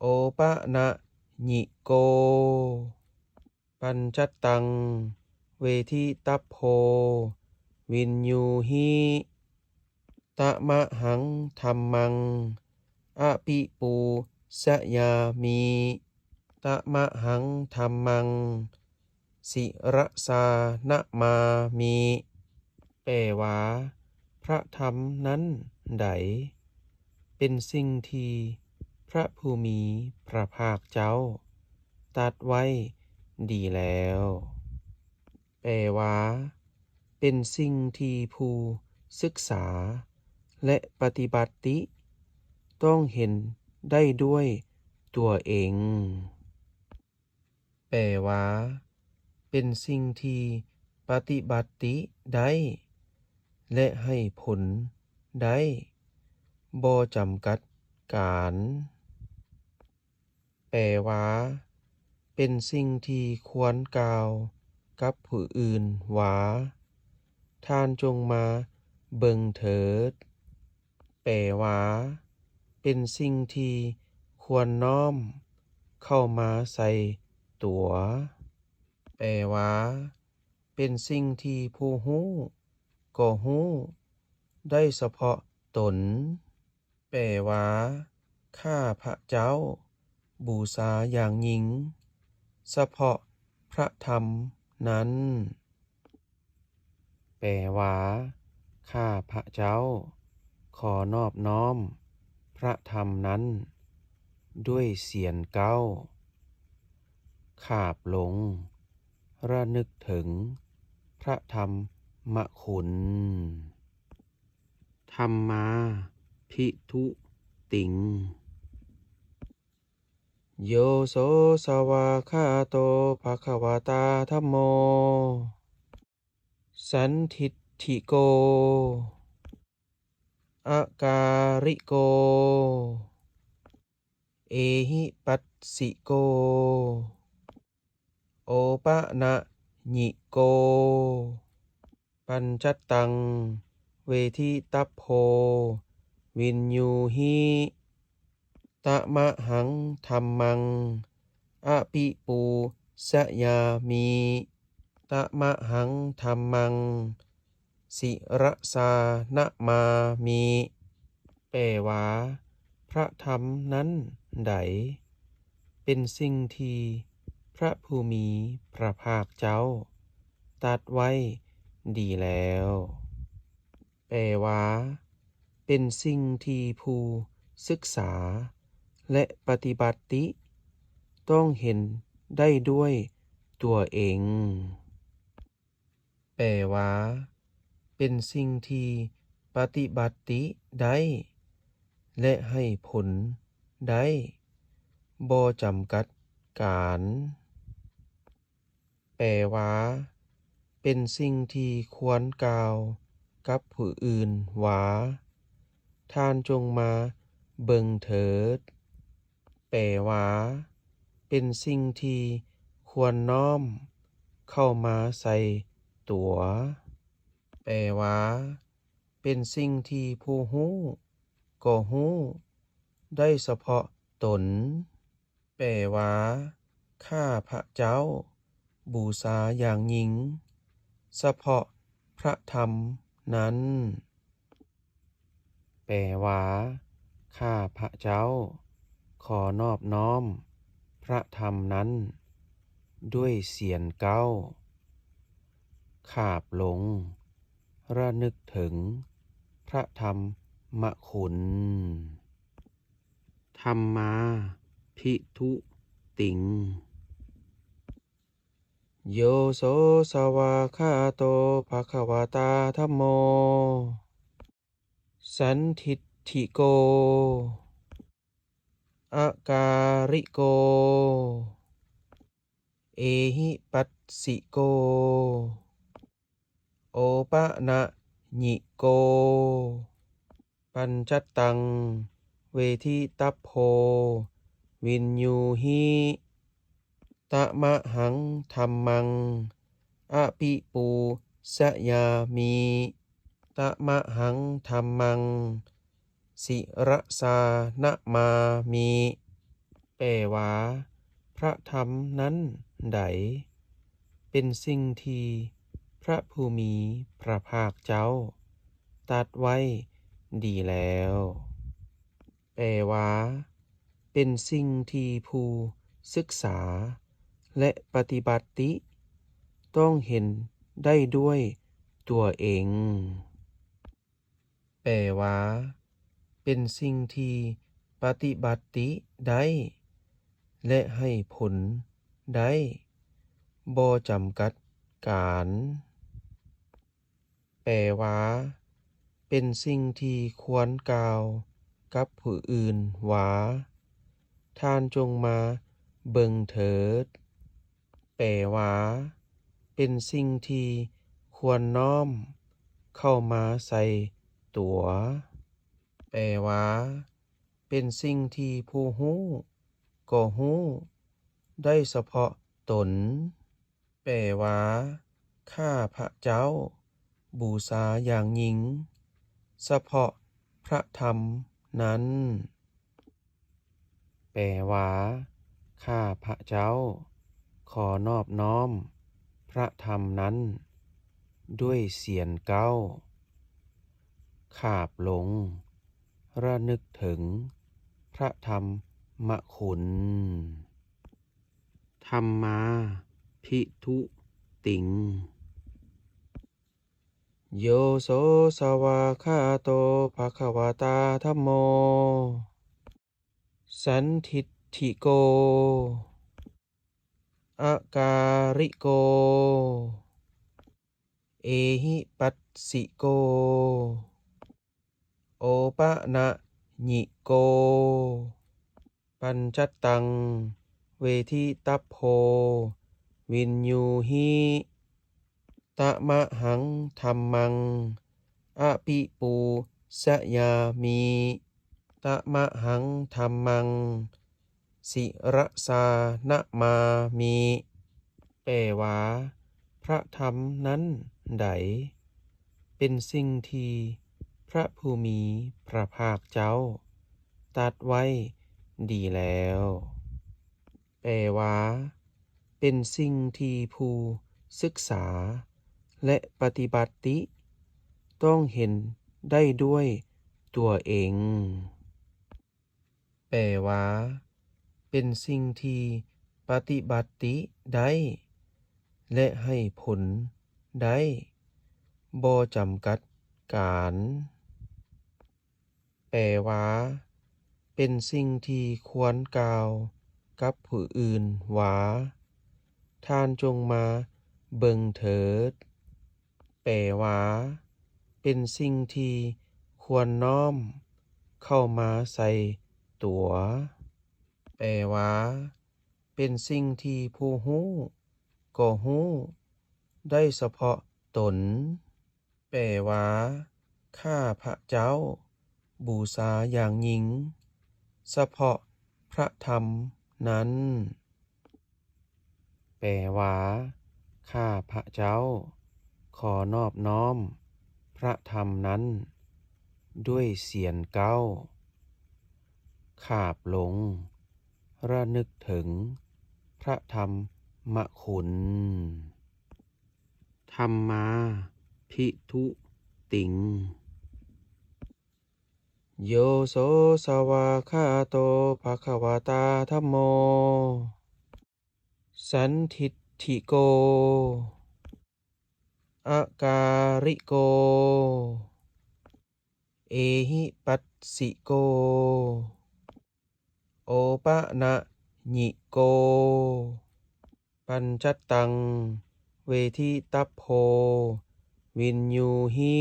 ໂອປະນະຍິໂກ ປັນຈັດຕັງ ເວທິຕັບໂພ ວິນຍູຫິ ຕະມະຫັງທຳມັງ ອະປິປູສະຍາມິ ຕະມະຫັງທຳມັງ Sirasā namāmi ແປວ່າ ພະທຳນັ້ນໃດ ເປັນສິ່ງທີ່ພະຜູ້ມີພະພາກເຈົ້າຕັດໄວ້ດີແລ້ວ. ແປວ່າ ເປັນສິ່ງທີ່ຜູ້ສຶກສາ ແລະ ປະຕິບັດຕິ ຕ້ອງເຫັນໄດ້ດ້ວຍຕົວເອງ. ແປວ່າ ເປັນສິ່ງທີ່ປະຕິບັດຕິໄດ້ ແລະ ໃຫ້ຜົນໄດ້ ບໍ່ຈຳກັດການ. ແປວ່າ ເປັນສິ່ງທີ່ຄວນກ່າວກັບຜູ້ອື່ນວ່າ ທ່ານຈົ່ງມາເບິ່ງເຖີດ. ແປວ່າ ເປັນສິ່ງທີ່ຄວນນ້ອມເຂົ້າມາໃສ່ຕົວ. ແປວ່າ ເປັນສິ່ງທີ່ຜູ້ຮູ້ກໍຮູ້ໄດ້ສະເພາະຕົນ. ແປວ່າ ຂ້າພະເຈົ້າບູຊາຢ່າງຍິ່ງສະເພາະພະທຳນັ້ນ. ແປວ່າ ຂ້າພະເຈົ້າຂໍນອບນ້ອມພະທຳນັ້ນດ້ວຍສຽນເກົ້າ ຂາບລົງລະນຶກເຖິງພະທຳມະຄຸນ. ທຳມາພິທຸຕິງ ໂຍໂສສະຫວາກຂາໂຕ ພະຄະວະຕາ ທຳໂມ ສັນທິດຖິໂກ ອະກາລິໂກ ເອຫິປັດສິໂກ ໂອປະນະຍິໂກ ປັນຈັດຕັງ ເວທິຕັບໂພ ວິນຍູຫິ ຕະມະຫັງທຳມັງ ອະປິປູຊະຍາມິ ຕະມະຫັງທຳມັງ ສິຣະສານະມາມິ ແປວ່າ ພະທຳນັ້ນໃດ ເປັນສິ່ງທີ່ພະຜູ້ມີພະພາກເຈົ້າຕັດໄວ້ດີແລ້ວ. ແປວ່າ ເປັນສິ່ງທີ່ຜູ້ສຶກສາ ແລະ ປະຕິບັດຕິ ຕ້ອງເຫັນໄດ້ດ້ວຍຕົວເອງ. ແປວ່າ ເປັນສິ່ງທີ່ປະຕິບັດຕິໄດ້ ແລະ ໃຫ້ຜົນໄດ້ ບໍ່ຈຳກັດການ. ແປວ່າ ເປັນສິ່ງທີ່ຄວນກ່າວກັບຜູ້ອື່ນວ່າ ທ່ານຈົ່ງມາເບິ່ງເຖີດ. ແປວ່າ ເປັນສິ່ງທີ່ຄວນນ້ອມເຂົ້າມາໃສ່ຕົວ. ແປວ່າ ເປັນສິ່ງທີ່ຜູ້ຮູ້ກໍຮູ້ໄດ້ສະເພາະຕົນ. ແປວ່າ ຂ້າພະເຈົ້າບູຊາຢ່າງຍິ່ງສະເພາະພະທຳນັ້ນ. ແປວ່າ ຂ້າພະເຈົ້າຂໍນອບນ້ອມພະທຳນັ້ນດ້ວຍສຽນເກົ້າ ຂາບລົງລະນຶກເຖິງພະທຳມະຄຸນ. ທຳມາພິທຸຕິງ ໂຍໂສສະຫວາກຂາໂຕ ພະຄະວະຕາ ທຳໂມ ສັນທິດຖິໂກ ອະກາລິໂກ ເອຫິປັດສິໂກ ໂອປະນະຍິໂກ ປັນຈັດຕັງ ເວທິຕັບໂພ ວິນຍູຫິ ຕະມະຫັງທຳມັງ ອະປິປູຊະຍາມິ ຕະມະຫັງທຳມັງ ສິຣະສານະມາມິ ແປວ່າ ພະທຳນັ້ນໃດ ເປັນສິ່ງທີ່ພະຜູ້ມີພະພາກເຈົ້າຕັດໄວ້ດີແລ້ວ. ແປວ່າ ເປັນສິ່ງທີ່ຜູ້ສຶກສາ ແລະ ປະຕິບັດຕິ ຕ້ອງເຫັນໄດ້ດ້ວຍຕົວເອງ. ແປວ່າ ເປັນສິ່ງທີ່ປະຕິບັດຕິໄດ້ ແລະ ໃຫ້ຜົນໄດ້ ບໍ່ຈຳກັດການ. ແປວ່າ ເປັນສິ່ງທີ່ຄວນກ່າວກັບຜູ້ອື່ນວ່າ ທ່ານຈົ່ງມາເບິ່ງເຖີດ. ແປວ່າ ເປັນສິ່ງທີ່ຄວນນ້ອມເຂົ້າມາໃສ່ຕົວ. ແປວ່າ ເປັນສິ່ງທີ່ຜູ້ຮູ້ກໍຮູ້ໄດ້ສະເພາະຕົນ. ແປວ່າ ຂ້າພະເຈົ້າບູຊາຢ່າງຍິ່ງສະເພາະພະທຳນັ້ນ. ແປວ່າ ຂ້າພະເຈົ້າຂໍນອບນ້ອມພະທຳນັ້ນດ້ວຍສຽນເກົ້າ ຂາບລົງ ລະນຶກເຖິງພະທຳມະຄຸນ. ທຳມາພິທຸຕິງ ໂຍໂສສະຫວາຄາໂຕ ພະຄະວະຕາທຳໂມ ສັນທິດຖິໂກ ອະກາລິໂກ ເອຫິປັດສິໂກ ໂອປະນະຍິໂກ ປັນຈະຕັງ ເວທິຕັບໂພ ວິນຍູຫິ ຕະມະຫັງທຳມັງ ອະປິປູຊະຍາມິ ຕະມະຫັງທຳມັງ ສິຣະສານະມາມິ. ແປວ່າ ພະທຳນັ້ນໃດ ເປັນສິ່ງທີ່ພະຜູ້ມີພະພາກເຈົ້າຕັດໄວ້ດີແລ້ວ. ແປວ່າ ເປັນສິ່ງທີ່ຜູ້ສຶກສາ ແລະ ປະຕິບັດຕິຕ້ອງເຫັນໄດ້ດ້ວຍຕົວເອງ. ແປວ່າ ເປັນສິ່ງທີ່ປະຕິບັດຕິໄດ້ ແລະ ໃຫ້ຜົນໄດ້ ບໍ່ຈຳກັດການ. ແປວ່າ ເປັນສິ່ງທີ່ຄວນກ່າວກັບຜູ້ອື່ນວ່າ ທ່ານຈົ່ງມາເບິ່ງເຖີດ. ແປວ່າ ເປັນສິ່ງທີ່ຄວນນ້ອມເຂົ້າມາໃສ່ຕົວ. ແປວ່າ ເປັນສິ່ງທີ່ຜູ້ຮູ້ກໍຮູ້ໄດ້ສະເພາະຕົນ. ແປວ່າ ຂ້າພະເຈົ້າບູຊາຢ່າງຍິ່ງສະເພາະພະທຳນັ້ນ. ແປວ່າ ຂ້າພະເຈົ້າຂໍນອບນ້ອມພະທຳນັ້ນດ້ວຍສຽນເກົ້າ ຂາບລົງ ລະນຶກເຖິງພະທຳມະຄຸນ. ທຳມາພິທຸຕິງ ໂຍໂສສະຫວາຄາໂຕ ພະຄະວະຕາທຳໂມ ສັນທິດຖິໂກ ອະກາລິໂກ ເອຫິປັດສິໂກ ໂອປະນະຍິໂກ ປັນຈະຕັງ ເວທິຕັບໂພ ວິນຍູຫິ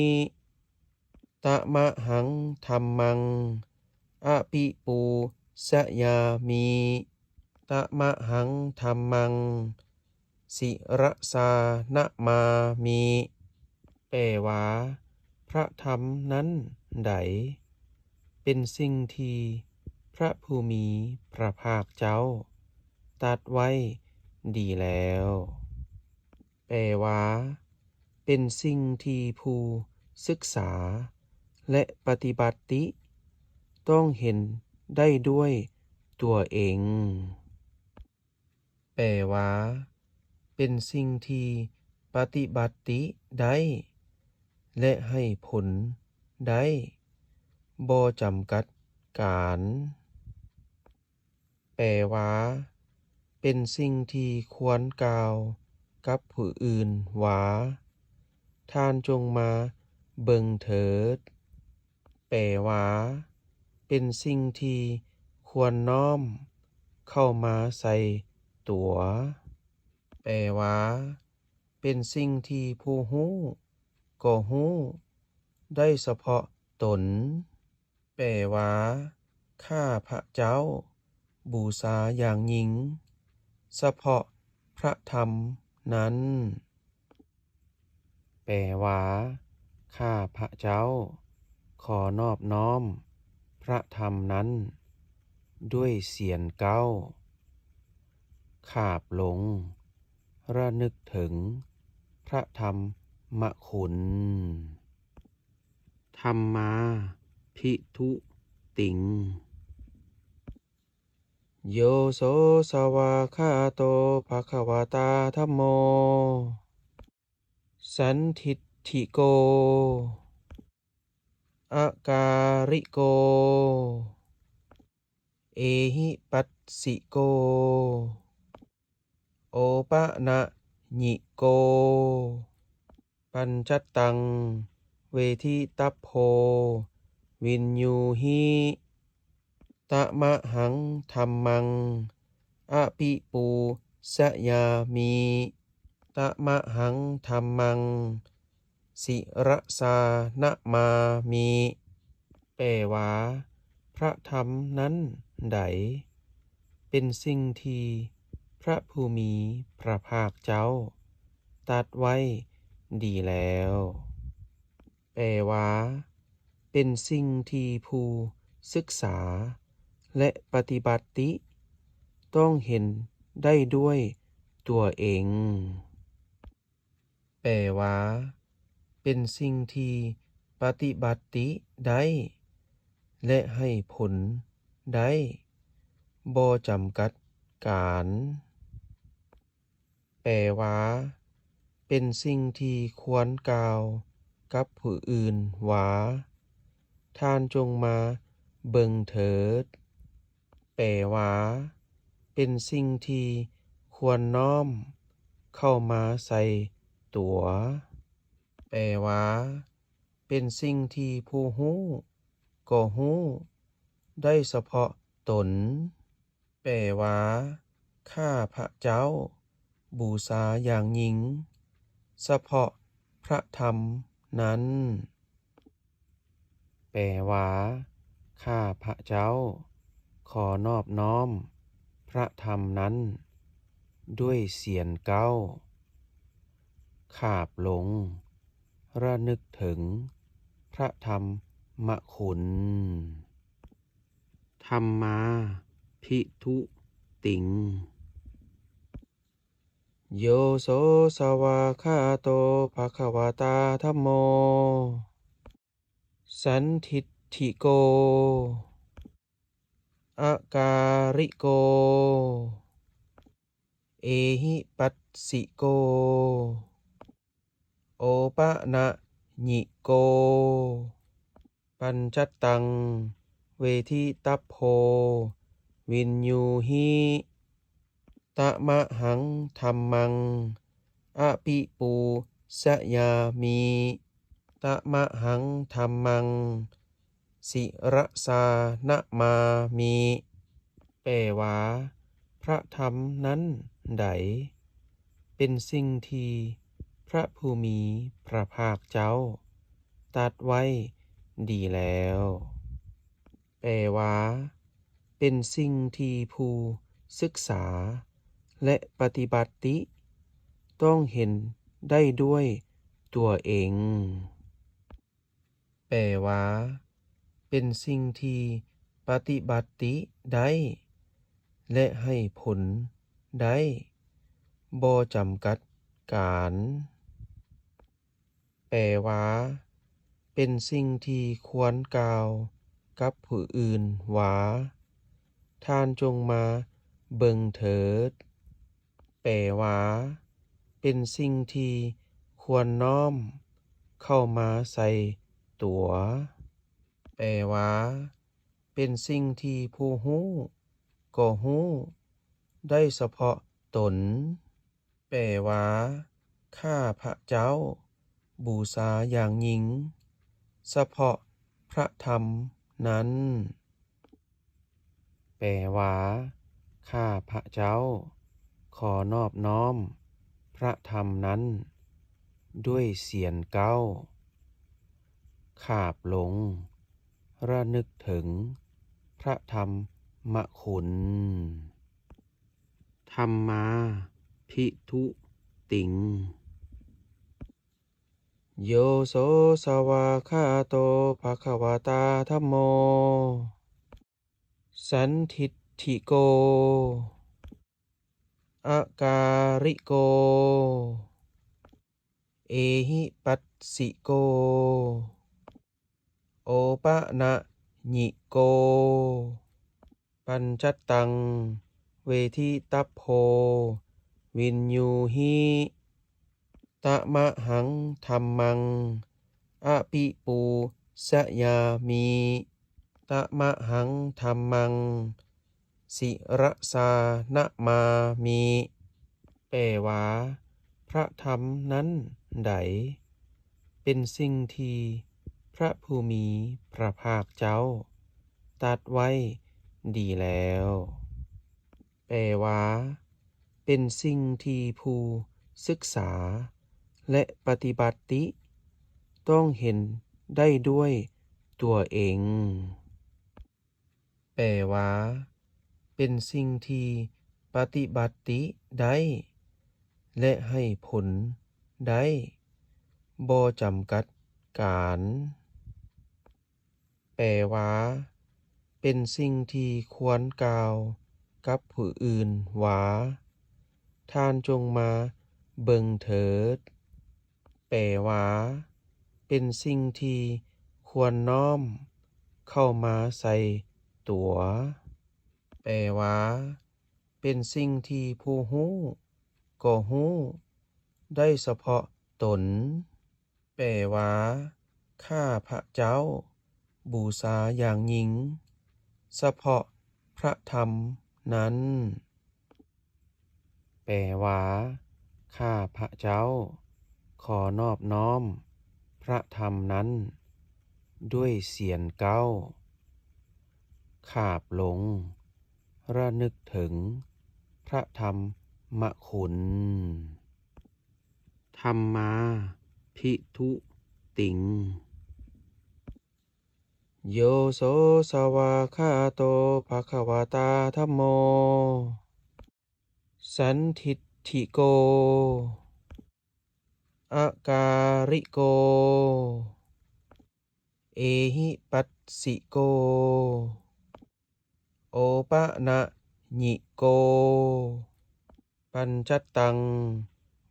ຕະມະຫັງທຳມັງ ອະປິປູຊະຍາມິ ຕະມະຫັງທຳມັງ ສິຣະສານະມາມິ. ແປວ່າ ພະທຳນັ້ນໃດ ເປັນສິ່ງທີ່ພະຜູ້ມີພະພາກເຈົ້າຕັດໄວ້ດີແລ້ວ. ແປວ່າ ເປັນສິ່ງທີ່ຜູ້ສຶກສາ ແລະ ປະຕິບັດຕິຕ້ອງເຫັນໄດ້ດ້ວຍຕົວເອງ. ແປວ່າ ເປັນສິ່ງທີ່ປະຕິບັດຕິໄດ້ ແລະ ໃຫ້ຜົນໄດ້ ບໍ່ຈຳກັດການ. ແປວ່າ ເປັນສິ່ງທີ່ຄວນກ່າວ ກັບຜູ້ອື່ນວ່າ, ທ່ານຈົ່ງມາເບິ່ງເຖີດ. ແປວ່າ, ເປັນສິ່ງທີ່ຄວນນ້ອມເຂົ້າມາໃສ່ຕົວ. ແປວ່າ, ເປັນສິ່ງທີ່ຜູ້ຮູ້ກໍຮູ້ໄດ້ສະເພາະຕົນ. ແປວ່າ, ຂ້າພະເຈົ້າບູຊາຢ່າງຍິ່ງສະເພາະພະທຳນັ້ນ. ແປວ່າ, ຂ້າພະເຈົ້າຂໍນອບນ້ອມພະທຳນັ້ນດ້ວຍສຽງກ້າວ ຂາບລົງ ລະນຶກເຖິງພະທຳມະຄຸນ. ທຳມາພິທຸຕິງ ໂຍໂສສະຫວາກຂາໂຕ ພະຄະວະຕາທຳໂມ ສັນທິດຖິໂກ ອະກາລິໂກ ເອຫິປັດສິໂກ ໂອປະນະຍິໂກ ປັນຈັດຕັງ ເວທິຕັບໂພ ວິນຍູຫິ ຕະມະຫັງທຳມັງ ອະປິປູຊະຍາມິ ຕະມະຫັງທຳມັງ ສິຣະສານະມາມິ. ແປວ່າ, ພະທຳນັ້ນໃດ ເປັນສິ່ງທີ່ພະຜູ້ມີພະພາກເຈົ້າຕັດໄວ້ດີແລ້ວ. ແປວ່າ, ເປັນສິ່ງທີ່ຜູ້ສຶກສາ ແລະ ປະຕິບັດຕິຕ້ອງເຫັນໄດ້ດ້ວຍຕົວເອງ. ແປວ່າ, ເປັນສິ່ງທີ່ປະຕິບັດຕິໄດ້ ແລະ ໃຫ້ຜົນໄດ້ ບໍ່ຈຳກັດການ. ແປວ່າ, ເປັນສິ່ງທີ່ຄວນກ່າວກັບຜູ້ອື່ນວ່າ, ທ່ານຈົ່ງມາເບິ່ງເຖີດ. ແປວ່າ, ເປັນສິ່ງທີ່ຄວນນ້ອມເຂົ້າມາໃສ່ຕົວ. ແປວ່າ, ເປັນສິ່ງທີ່ຜູ້ຮູ້ກໍຮູ້ໄດ້ສະເພາະຕົນ. ແປວ່າ, ຂ້າພະເຈົ້າບູຊາຢ່າງຍິ່ງສະເພາະພະທຳນັ້ນ. ແປວ່າ, ຂ້າພະເຈົ້າຂໍນອບນ້ອມພະທຳນັ້ນດ້ວຍສຽງກ້າວ ຂາບລົງ ລະນຶກເຖິງພະທຳມະຄຸນ. ທຳມາພິທຸຕິງ ໂຍໂສສະຫວາກຂາໂຕ ພະຄະວະຕາທຳໂມ ສັນທິດຖິໂກ ອະກາລິໂກ ເອຫິປັດສິໂກ ໂອປະນະຍິໂກ ປັນຈັດຕັງ ເວທິຕັບໂພ ວິນຍູຫິ ຕະມະຫັງທຳມັງ ອະປິປູຊະຍາມິ ຕະມະຫັງທຳມັງ ສິຣະສານະມາມິ. ແປວ່າ, ພະທຳນັ້ນໃດ ເປັນສິ່ງທີ່ພະຜູ້ມີພະພາກເຈົ້າຕັດໄວ້ດີແລ້ວ. ແປວ່າ, ເປັນສິ່ງທີ່ຜູ້ສຶກສາ ແລະ ປະຕິບັດຕິຕ້ອງເຫັນໄດ້ດ້ວຍຕົວເອງ. ແປວ່າ, ເປັນສິ່ງທີ່ປະຕິບັດຕິໄດ້ ແລະ ໃຫ້ຜົນໄດ້ ບໍ່ຈຳກັດການ. ແປວ່າ, ເປັນສິ່ງທີ່ຄວນກ່າວກັບຜູ້ອື່ນວ່າ, ທ່ານຈົ່ງມາເບິ່ງເຖີດ. ແປວ່າ, ເປັນສິ່ງທີ່ຄວນນ້ອມເຂົ້າມາໃສ່ຕົວ. ແປວ່າ, ເປັນສິ່ງທີ່ຜູ້ຮູ້ກໍຮູ້ໄດ້ສະເພາະຕົນ. ແປວ່າ ຂ້າພະເຈົ້າບູຊາຢ່າງຍິ່ງສະເພາະພະທຳນັ້ນ. ແປວ່າ ຂ້າພະເຈົ້າຂໍນອບນ້ອມພະທຳນັ້ນດ້ວຍສຽງກ້າວ ຂາບລົງ ລະນຶກເຖິງພະທຳມະຄຸນ. ທຳມາພິທຸຕິງ ໂຍໂສສະຫວາກຂາໂຕ ພະຄະວະຕາ ທຳໂມ ສັນທິດຖິໂກ ອະກາລິໂກ ເອຫິປັດສິໂກ ໂອປະນະຍິໂກ ປັນຈັດຕັງ ເວທິຕັບໂພ ວິນຢູຫິ ຕະມະຫັງທຳມັງ ອະປິປູຊະຍາມິ ຕະມະຫັງທຳມັງ ສິຣະສານະມາມິ. ແປວ່າ ພະທຳນັ້ນໃດ ເປັນສິ່ງທີ່ພະຜູ້ມີພະພາກເຈົ້າຕັດໄວ້ດີແລ້ວ. ແປວ່າ ເປັນສິ່ງທີ່ຜູ້ສຶກສາ ແລະ ປະຕິບັດຕິຕ້ອງເຫັນໄດ້ດ້ວຍຕົວເອງ. ແປວ່າ ເປັນສິ່ງທີ່ປະຕິບັດຕິໄດ້ ແລະ ໃຫ້ຜົນໄດ້ ບໍ່ຈຳກັດການ. ແປວ່າ ເປັນສິ່ງທີ່ຄວນກ່າວກັບຜູ້ອື່ນວ່າ ທ່ານຈົ່ງມາເບິ່ງເຖີດ. ແປວ່າ ເປັນສິ່ງທີ່ຄວນນ້ອມເຂົ້າມາໃສ່ຕົວ. ແປວ່າ ເປັນສິ່ງທີ່ຜູ້ຮູ້ກໍຮູ້ໄດ້ສະເພາະຕົນ. ແປວ່າ ຂ້າພະເຈົ້າບູຊາຢ່າງຍິ່ງສະເພາະພະທຳນັ້ນ. ແປວ່າ ຂ້າພະເຈົ້າຂໍນອບນ້ອມພະທຳນັ້ນດ້ວຍສຽງກ້າວ ຂາບລົງ ລະນຶກເຖິງພະທຳມະຄຸນ. ທຳມາພິທຸຕິງ ໂຍໂສສະຫວາກຂາໂຕ ພະຄະວະຕາ ທຳໂມ ສັນທິດຖິໂກ ອະກາລິໂກ ເອຫິປັດສິໂກ ໂອປະນະຍິໂກ ປັນຈັດຕັງ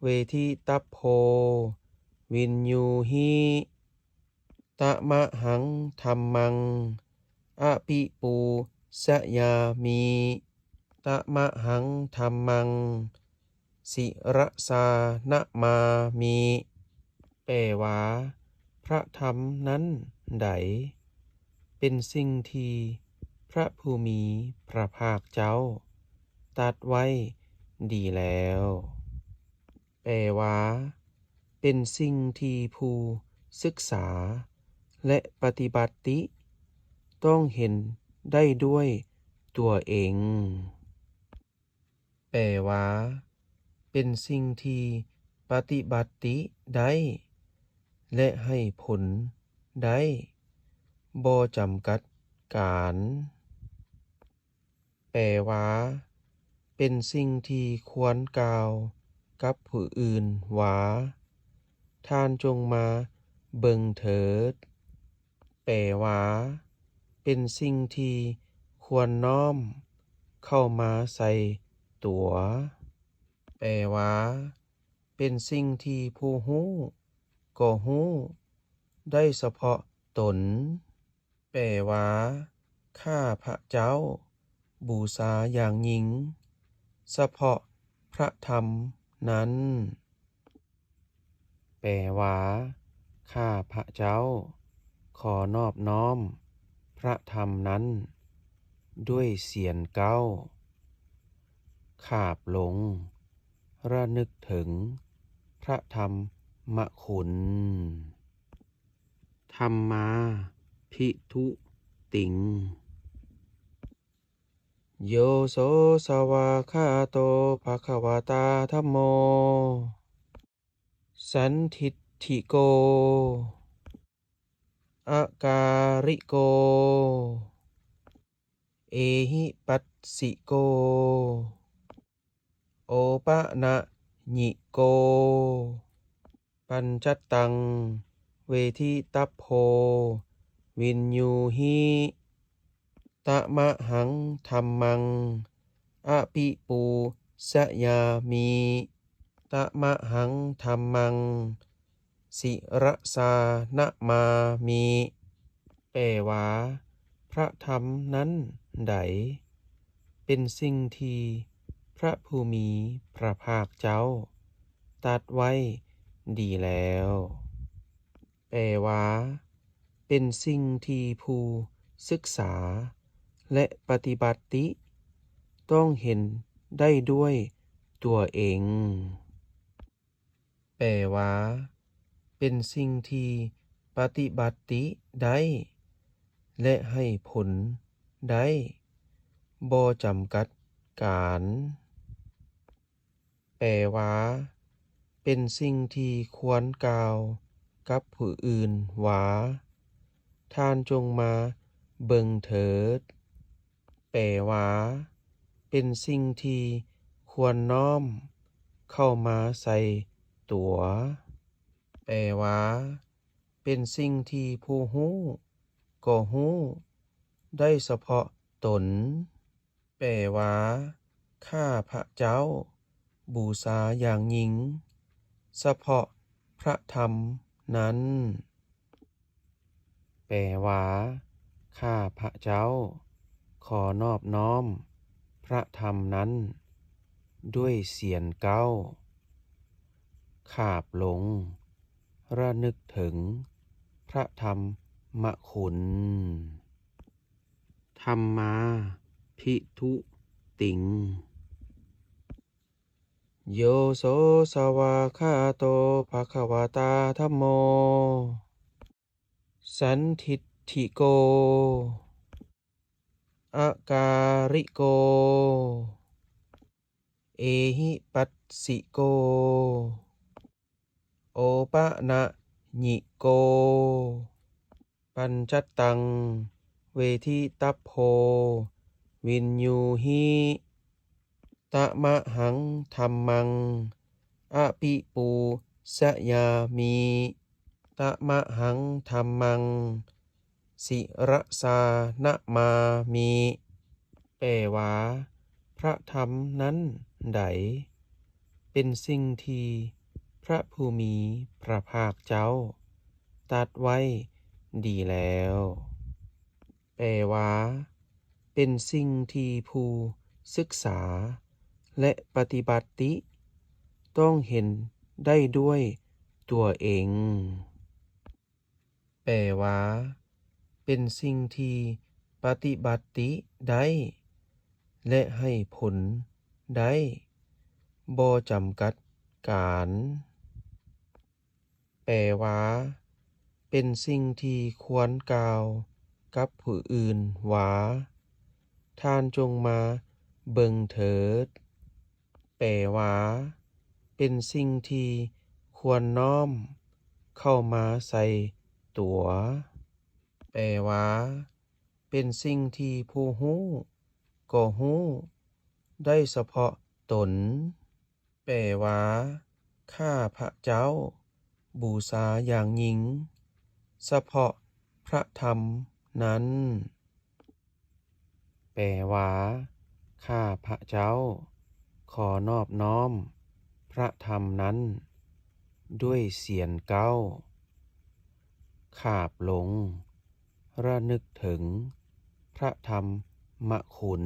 ເວທິຕັບໂພ ວິນຍູຫິ ຕະມະຫັງທຳມັງ ອະປິປູຊະຍາມິ ຕະມະຫັງທຳມັງ ສິຣະສານະມາມິ. ແປວ່າ ພະທຳນັ້ນໃດ ເປັນສິ່ງທີ່ພະຜູ້ມີພະພາກເຈົ້າຕັດໄວ້ດີແລ້ວ. ແປວ່າ ເປັນສິ່ງທີ່ຜູ້ສຶກສາ ແລະ ປະຕິບັດຕິຕ້ອງເຫັນໄດ້ດ້ວຍຕົວເອງ. ແປວ່າ ເປັນສິ່ງທີ່ປະຕິບັດຕິໄດ້ ແລະ ໃຫ້ຜົນໄດ້ ບໍ່ຈຳກັດການ. ແປວ່າ ເປັນສິ່ງທີ່ຄວນກ່າວກັບຜູ້ອື່ນວ່າ ທ່ານຈົ່ງມາເບິ່ງເຖີດ. ແປວ່າ ເປັນສິ່ງທີ່ຄວນນ້ອມເຂົ້າມາໃສ່ຕົວ. ແປວ່າ ເປັນສິ່ງທີ່ຜູ້ຮູ້ກໍຮູ້ໄດ້ສະເພາະຕົນ. ແປວ່າ ຂ້າພະເຈົ້າບູຊາຢ່າງຍິ່ງສະເພາະພະທຳນັ້ນ. ແປວ່າ ຂ້າພະເຈົ້າຂໍນອບນ້ອມພະທຳນັ້ນດ້ວຍສຽງກ້າວ ຂາບລົງ ລະນຶກເຖິງພະທຳມະຄຸນ. ທຳມາພິທຸຕິງ ໂຍໂສສະຫວາກຂາໂຕ ພະຄະວະຕາ ທຳໂມ ສັນທິດຖິໂກ ອະກາລິໂກ ເອຫິປັດສິໂກ ໂອປະນະຍິໂກ ປັນຈະຕັງ ເວທິຕັບໂພ ວິນຍູຫິ ຕະມະຫັງທຳມັງ ອະປິປູຊະຍາມິ ຕະມະຫັງທຳມັງ ສິຣະສານະມາມິ. ແປວ່າ ພະທຳນັ້ນໃດ ເປັນສິ່ງທີ່ພະຜູ້ມີພະພາກເຈົ້າຕັດໄວ້ດີແລ້ວ. ແປວ່າ ເປັນສິ່ງທີ່ຜູ້ສຶກສາ ແລະ ປະຕິບັດຕິ ຕ້ອງເຫັນໄດ້ດ້ວຍຕົວເອງ. ແປວ່າ ເປັນສິ່ງທີ່ປະຕິບັດຕິໄດ້ ແລະ ໃຫ້ຜົນໄດ້ ບໍ່ຈຳກັດການ. ແປວ່າ ເປັນສິ່ງທີ່ຄວນກ່າວກັບຜູ້ອື່ນວ່າ ທ່ານຈົ່ງມາເບິ່ງເຖີດ. ແປວ່າ ເປັນສິ່ງທີ່ຄວນນ້ອມເຂົ້າມາໃສ່ຕົວ. ແປວ່າ ເປັນສິ່ງທີ່ຜູ້ຮູ້ກໍຮູ້ໄດ້ສະເພາະຕົນ. ແປວ່າ ຂ້າພະເຈົ້າບູຊາຢ່າງຍິ່ງສະເພາະພະທຳນັ້ນ. ແປວ່າ ຂ້າພະເຈົ້າຂໍນອບນ້ອມພະທຳນັ້ນດ້ວຍສຽນເກົ້າ ຂາບລົງ ລະນຶກເຖິງພະທຳມະຄຸນ. ທຳມາພິທຸຕິງ ໂຍໂສສະຫວາກຂາໂຕ ພະຄະວະຕາ ທຳໂມ ສັນທິດຖິໂກ ອະກາລິໂກ ເອຫິປັດສິໂກ ໂອປະນະຍິໂກ ປັນຈະຕັງ ເວທິຕັບໂພ ວິນຍູຫິ ຕະມະຫັງທຳມັງ ອະປິປູຊະຍາມິ ຕະມະຫັງທຳມັງ ສິຣະສານະມາມິ ແປວ່າ ພະທຳນັ້ນໃດ ເປັນສິ່ງທີ່ພະຜູ້ມີພະພາກເຈົ້າຕັດໄວ້ດີແລ້ວ. ແປວ່າ ເປັນສິ່ງທີ່ຜູ້ສຶກສາ ແລະ ປະຕິບັດຕິ ຕ້ອງເຫັນໄດ້ດ້ວຍຕົວເອງ. ແປວ່າ ເປັນສິ່ງທີ່ປະຕິບັດຕິໄດ້ ແລະ ໃຫ້ຜົນໄດ້ ບໍ່ຈຳກັດການ. ແປວ່າ ເປັນສິ່ງທີ່ຄວນກ່າວກັບຜູ້ອື່ນວ່າ ທ່ານຈົ່ງມາເບິ່ງເຖີດ. ແປວ່າ ເປັນສິ່ງທີ່ຄວນນ້ອມເຂົ້າມາໃສ່ຕົວ. ແປວ່າ ເປັນສິ່ງທີ່ຜູ້ຮູ້ກໍຮູ້ໄດ້ສະເພາະຕົນ. ແປວ່າ ຂ້າພະເຈົ້າບູຊາຢ່າງຍິ່ງສະເພາະພະທຳນັ້ນ. ແປວ່າ ຂ້າພະເຈົ້າຂໍນອບນ້ອມພະທຳນັ້ນດ້ວຍສຽນເກົ້າ ຂາບລົງ ລະນຶກເຖິງພະທຳມະຄຸນ.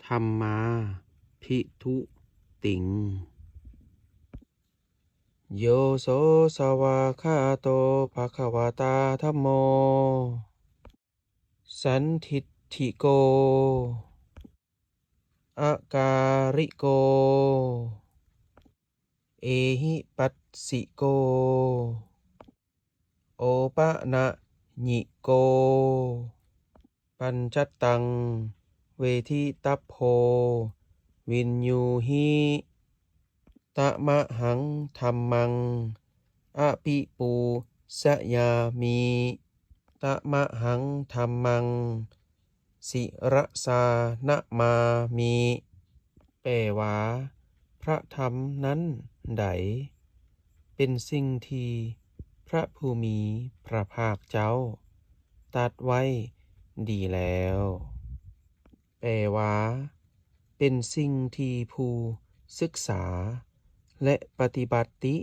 ທຳມາພິທຸຕິງ ໂຍໂສສະຫວາກຂາໂຕ ພະຄະວະຕາ ທຳໂມ ສັນທິດຖິໂກ ອະກາລິໂກ ເອຫິປັດສິໂກ ໂອປະນະຍິໂກ ປັນຈະຕັງ ເວທິຕັບໂພ ວິນຍູຫິ ຕະມະຫັງທັມມັງ ອະປິປູຊະຍາມິ ຕະມະຫັງທັມມັງ ສິຣະສານະມາມິ ແປວ່າ ພະທຳນັ້ນໃດ ເປັນສິ່ງທີ່ພະຜູ້ມີພະພາກເຈົ້າຕັດໄວ້ດີແລ້ວ. ແປວ່າ ເປັນສິ່ງທີ່ຜູ້ສຶກສາ ແລະ ປະຕິບັດຕິ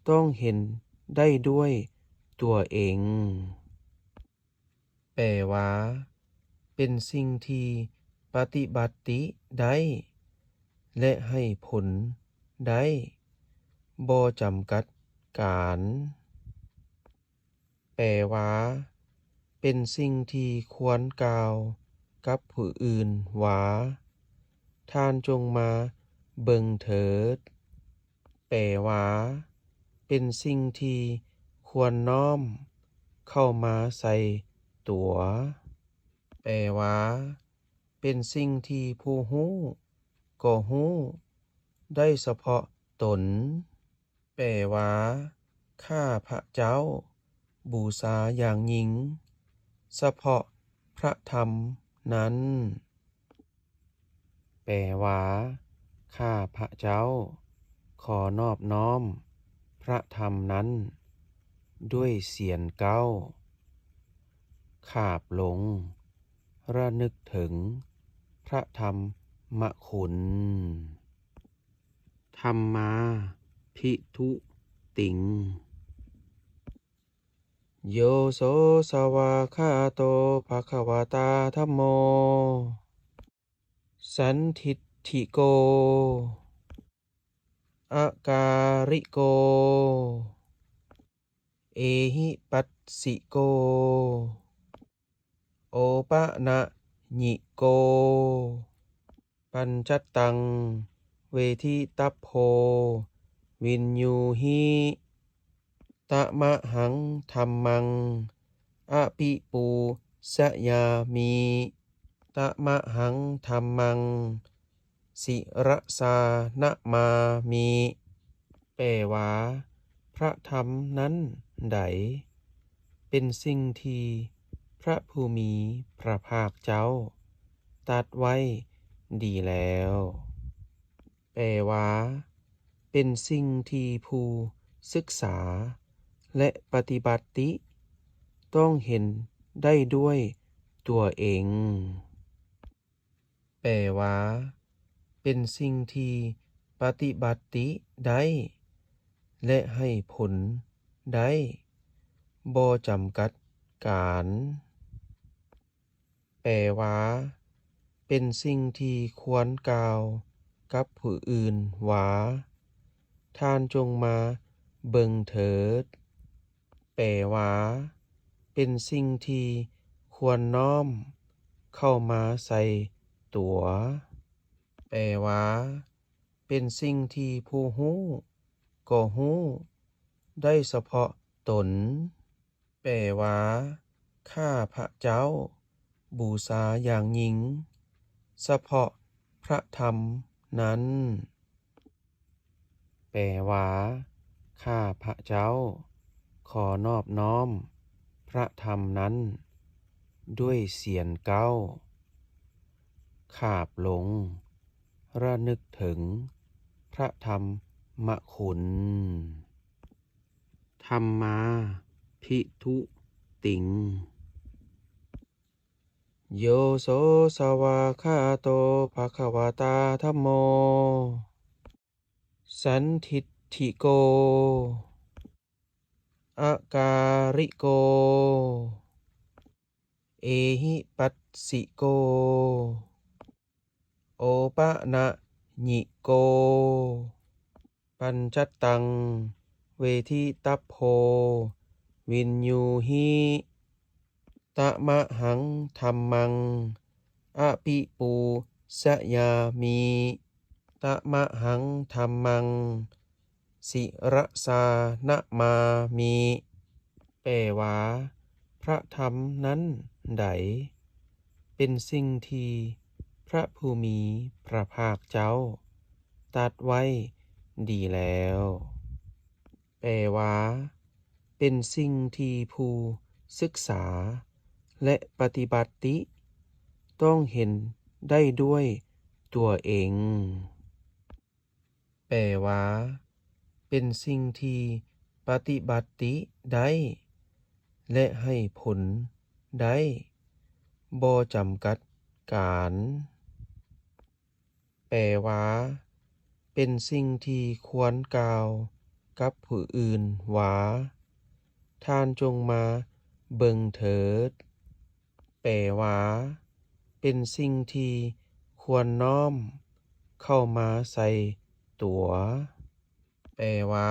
ຕ້ອງເຫັນໄດ້ດ້ວຍຕົວເອງ. ແປວ່າ ເປັນສິ່ງທີ່ປະຕິບັດຕິໄດ້ ແລະ ໃຫ້ຜົນໄດ້ ບໍ່ຈຳກັດການ. ແປວ່າ ເປັນສິ່ງທີ່ຄວນກ່າວກັບຜູ້ອື່ນວ່າ ທ່ານຈົ່ງມາເບິ່ງເຖີດ. ແປວ່າ ເປັນສິ່ງທີ່ຄວນນ້ອມເຂົ້າມາໃສ່ຕົວ. ແປວ່າ ເປັນສິ່ງທີ່ຜູ້ຮູ້ກໍຮູ້ໄດ້ສະເພາະຕົນ. ແປວ່າ ຂ້າພະເຈົ້າບູຊາຢ່າງຍິ່ງສະເພາະພະທຳນັ້ນ. ແປວ່າ ຂ້າພະເຈົ້າຂໍນອບນ້ອມພະທຳນັ້ນດ້ວຍສຽນເກົ້າ ຂາບລົງ ລະນຶກເຖິງພະທຳມະຄຸນ. ທຳມາພິທຸຕິງ ໂຍໂສສະຫວາຄາໂຕ ພະຄະວະຕາທຳໂມ ສັນທິດຖິໂກ ອະກາລິໂກ ເອຫິປັດສິໂກ ໂອປະນະຍິໂກ ປັນຈະຕັງ ເວທິຕັບໂພ ວິນຍູຫິ ຕະມະຫັງທັມມັງ ອະປິປູຊະຍາມິ ຕະມະຫັງທັມມັງ ສິຣະສານະມາມິ ແປວ່າ ພະທຳນັ້ນໃດ ເປັນສິ່ງທີ່ພະຜູ້ມີພະພາກເຈົ້າຕັດໄວ້ດີແລ້ວ. ແປວ່າ ເປັນສິ່ງທີ່ຜູ້ສຶກສາ ແລະ ປະຕິບັດຕິຕ້ອງເຫັນໄດ້ດ້ວຍຕົວເອງ. ແປວ່າ ເປັນສິ່ງທີ່ປະຕິບັດຕິໄດ້ ແລະ ໃຫ້ຜົນໄດ້ ບໍ່ຈຳກັດການ. ແປວ່າ ເປັນສິ່ງທີ່ຄວນກ່າວກັບຜູ້ອື່ນວ່າ ທ່ານຈົ່ງມາເບິ່ງເຖີດ. ແປວ່າ ເປັນສິ່ງທີ່ຄວນນ້ອມເຂົ້າມາໃສ່ຕົວ. ແປວ່າ ເປັນສິ່ງທີ່ຜູ້ຮູ້ກໍຮູ້ໄດ້ສະເພາະຕົນ. ແປວ່າ ຂ້າພະເຈົ້າບູຊາຢ່າງຍິ່ງສະເພາະພະທຳນັ້ນ. ແປວ່າ ຂ້າພະເຈົ້າຂໍນອບນ້ອມພະທຳນັ້ນດ້ວຍສຽນເກົ້າ ຂາບລົງ ລະນຶກເຖິງພະທຳມະຄຸນ. ທຳມາພິທຸຕິງ ໂຍໂສສະຫວາຄາໂຕ ພະຄະວະຕາທຳໂມ ສັນທິດຖິໂກ ອະກາລິໂກ ເອຫິປັດສິໂກ ໂອປະນະຍິໂກ ປັນຈະຕັງ ເວທິຕັບໂພ ວິນຍູຫິ ຕະມະຫັງທັມມັງ ອະປິປູ ສະຍາມິ ຕະມະຫັງ ທຳມັງ ສິຣະສາ ນະມາມິ ແປວ່າ ພະທຳນັ້ນໃດ ເປັນສິ່ງທີ່ພະຜູ້ມີພະພາກເຈົ້າຕັດໄວ້ດີແລ້ວ. ແປວ່າ ເປັນສິ່ງທີ່ຜູ້ສຶກສາ ແລະ ປະຕິບັດຕິຕ້ອງເຫັນໄດ້ດ້ວຍຕົວເອງ. ແປວ່າ ເປັນສິ່ງທີ່ປະຕິບັດຕິໄດ້ ແລະ ໃຫ້ຜົນໄດ້ ບໍ່ຈຳກັດການ. ແປວ່າ ເປັນສິ່ງທີ່ຄວນກ່າວກັບຜູ້ອື່ນວ່າ ທ່ານຈົ່ງມາເບິ່ງເຖີດ. ແປວ່າ ເປັນສິ່ງທີ່ຄວນນ້ອມເຂົ້າມາໃສ່ຕົວ. ແປວ່າ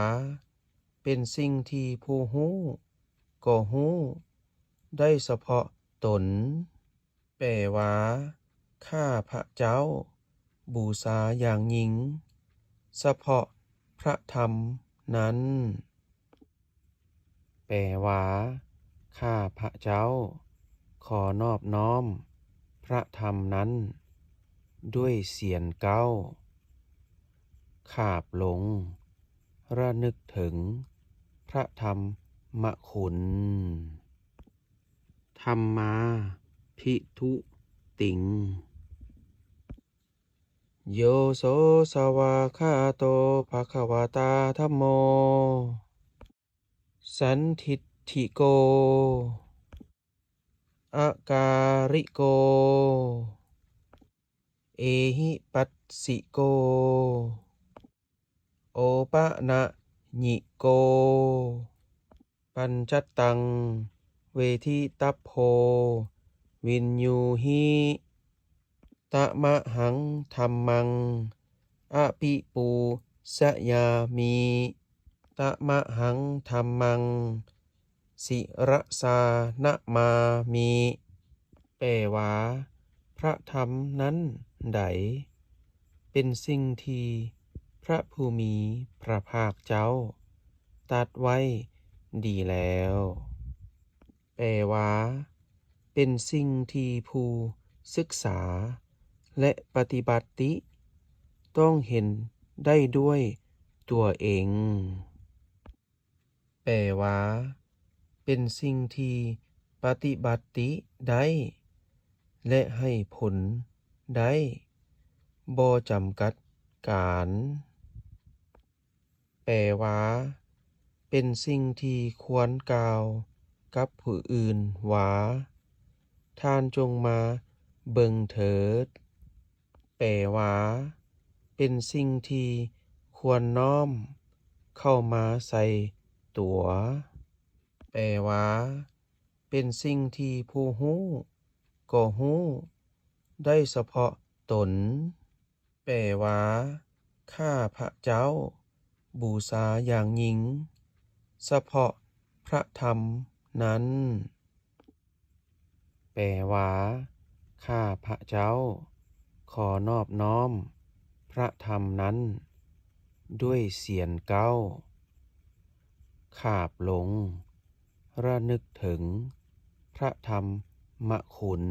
ເປັນສິ່ງທີ່ຜູ້ຮູ້ກໍຮູ້ໄດ້ສະເພາະຕົນ. ແປວ່າ ຂ້າພະເຈົ້າບູຊາຢ່າງຍິ່ງສະເພາະພະທຳນັ້ນ. ແປວ່າ ຂ້າພະເຈົ້າຂໍນອບນ້ອມພະທຳນັ້ນດ້ວຍສຽງກ້າວ ຂາບລົງ ລະນຶກເຖິງພະທຳມະຄຸນ. ທຳມາພິທຸຕິງ ໂຍໂສສະຫວາກຂາໂຕ ພະຄະວະຕາ ທຳໂມ ສັນທິດຖິໂກ ອະກາລິໂກ ເອຫິປັດສິໂກ ໂອປະນະຍິໂກ ປັນຈັດຕັງ ເວທິຕັບໂພ ວິນຍູຫິ ຕະມະຫັງ ທຳມັງ ອະປິປູຊະຍາມິ ຕະມະຫັງ ທຳມັງ ສິຣະສາ ນະມາມິ ແປວ່າ ພະທຳນັ້ນໃດ ເປັນສິ່ງທີ່ພະຜູ້ມີພະພາກເຈົ້າຕັດໄວ້ດີແລ້ວ. ແປວ່າ ເປັນສິ່ງທີ່ຜູ້ສຶກສາ ແລະ ປະຕິບັດຕິຕ້ອງເຫັນໄດ້ດ້ວຍຕົວເອງ. ແປວ່າ ເປັນສິ່ງທີ່ປະຕິບັດຕິໄດ້ ແລະ ໃຫ້ຜົນໄດ້ ບໍ່ຈຳກັດການ. ແປວ່າ ເປັນສິ່ງທີ່ຄວນກ່າວກັບຜູ້ອື່ນວ່າ ທ່ານຈົ່ງມາເບິ່ງເຖີດ. ແປວ່າ ເປັນສິ່ງທີ່ຄວນນ້ອມເຂົ້າມາໃສ່ຕົວ. ແປວ່າ ເປັນສິ່ງທີ່ຜູ້ຮູ້ກໍຮູ້ໄດ້ສະເພາະຕົນ. ແປວ່າ ຂ້າພະເຈົ້າບູຊາຢ່າງຍິ່ງສະເພາະພະທຳນັ້ນ. ແປວ່າ ຂ້າພະເຈົ້າຂໍນອບນ້ອມພະທຳນັ້ນດ້ວຍສຽງກ້າວ ຂາບລົງ ລະນຶກເຖິງພະທຳມະຄຸນ.